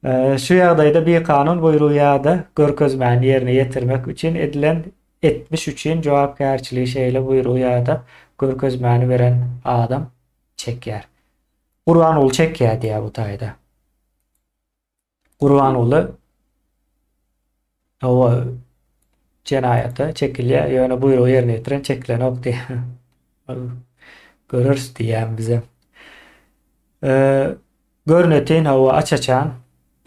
Şu ýagdaýda bikanun buýrugy ýa-da görkezmäni ýerine ýetirmek üçin edilen etmiş üçin jogapkärçiligi şeýle buýrugy ýa-da görkezmäni beren adam çekýär. Gurbanguly çekýär diýýär bu taýda. Gurbanguly hawa jenaýata çekilýär, ýöne buýrugy ýerine ýetiren çekilenok diýýär. Göreris diýýän bizem. Görnetin hawa aç-açan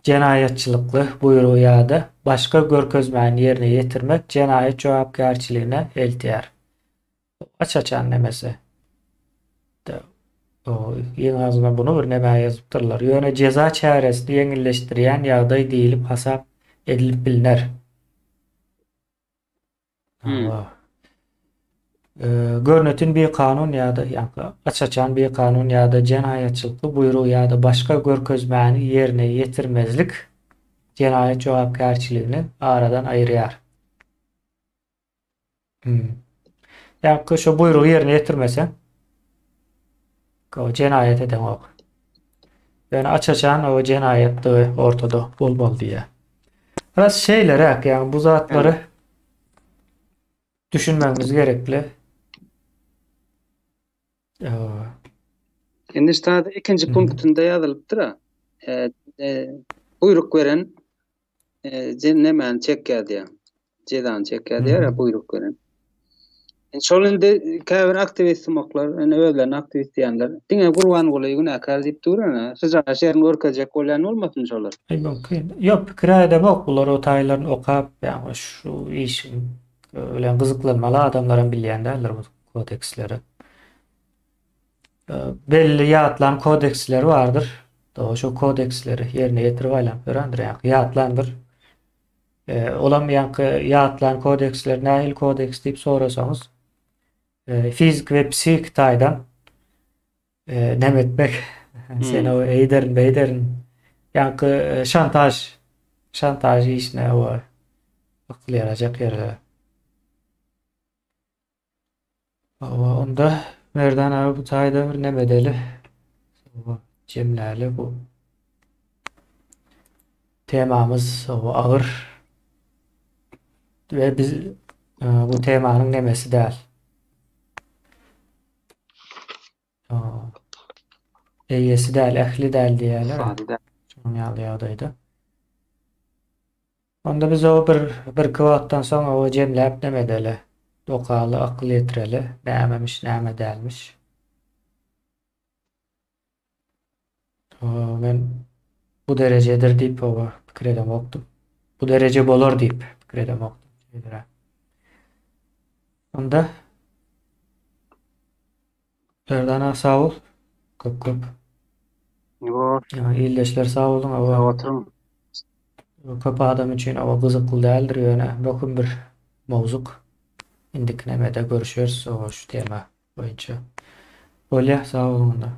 jenaýatçylykly buýrugy ýa-da başga görkezmäni ýerine ýetirmek jenaýat jogapkärçiligine eltýär. Aç-açan nemesi. Iň azyndan bunu bir nämä ýazypdyrlar. Ýöne jeza çäresini ýeňilleşdirýän ýagdaý diýlip hasap edilip bilner. Hmm. Görnetin bikanun ýa-da ýa-da aç-açan bikanun ýa-da jenaýatçylykly buýrugy ýa-da başga görkezmäni ýerine ýetirmezlik jenaýat jogapkärçiligini aradan aýyrýar. Hmm. Ýa-da şo buýrugy ýerine ýetirmeseň, o jenaýat edeňok. Ýöne aç-açan o jenaýatdygy ortada bolmaly diýýär. Biraz şeýleräk, ýagny bu zatlary düşünmegimiz gerekli. Indi ştada ikinji punktynda ýazylypdyr. E, e, buýruk beren Nämäni çekýär diýýär. Jezany çekýär diýýär, buýruk beren. Şol indi käbir aktiwist sumaklar, indi özlerini aktiwist diýenler, diňe Gurbanguly günäkär diýip dur ene. Şuja şerini görkezjek bolýan bolmasyn şolar? Aý mümkin. Ýok, pikir edemok bular o taýlaryny okap, ýagny şu işiň bilen gyzyklanmaly adamlaram bilýän däldir bu kodeksleri. Belli ýatlan kodeksleri bardyr. Doga şo kodeksleri ýerine ýetirip aýlanyp ýörendir ýaňky ýatlandyr. Olam ýaňky ýatlan kodeksler nähili kodeks diýip sorasaňyz, fiziki we psihiki taýdan neme etmek, seni eýderin, beýderin. Ýaňky şantaž, şantaž işine we akyl ýarajak ýerler. Hawa, onda Merdan aga bu taýda bir neme edeli. Hawa, jemläli bu temamyz hawa agyr. We biz e, bu temanyň nemesi däl. Eýesi däl, ähli däl diýýärler. Şonuň ýaly ýagdaýda. Onda biz o bir birki wagtdan soň o jemläp neme edeli. Okaly, akyl ýetireli. Nämemiş, näme dälmiş. O, men bu derejedir diýip o pikir edemokdym. Bu dereje bolar diýip pikir edemokdym. Şeýleräk. Onda Serdana sag bol. Köp köp. Ýok. Ýa ildeşler sag boluň. Sag oturyň. Köp adam üçin oba gyzykly däldir ýöne möhüm bir mowzuk. Indiki nemede görüşeris oba şu tema boýunça. Bolýa sag boluň onda.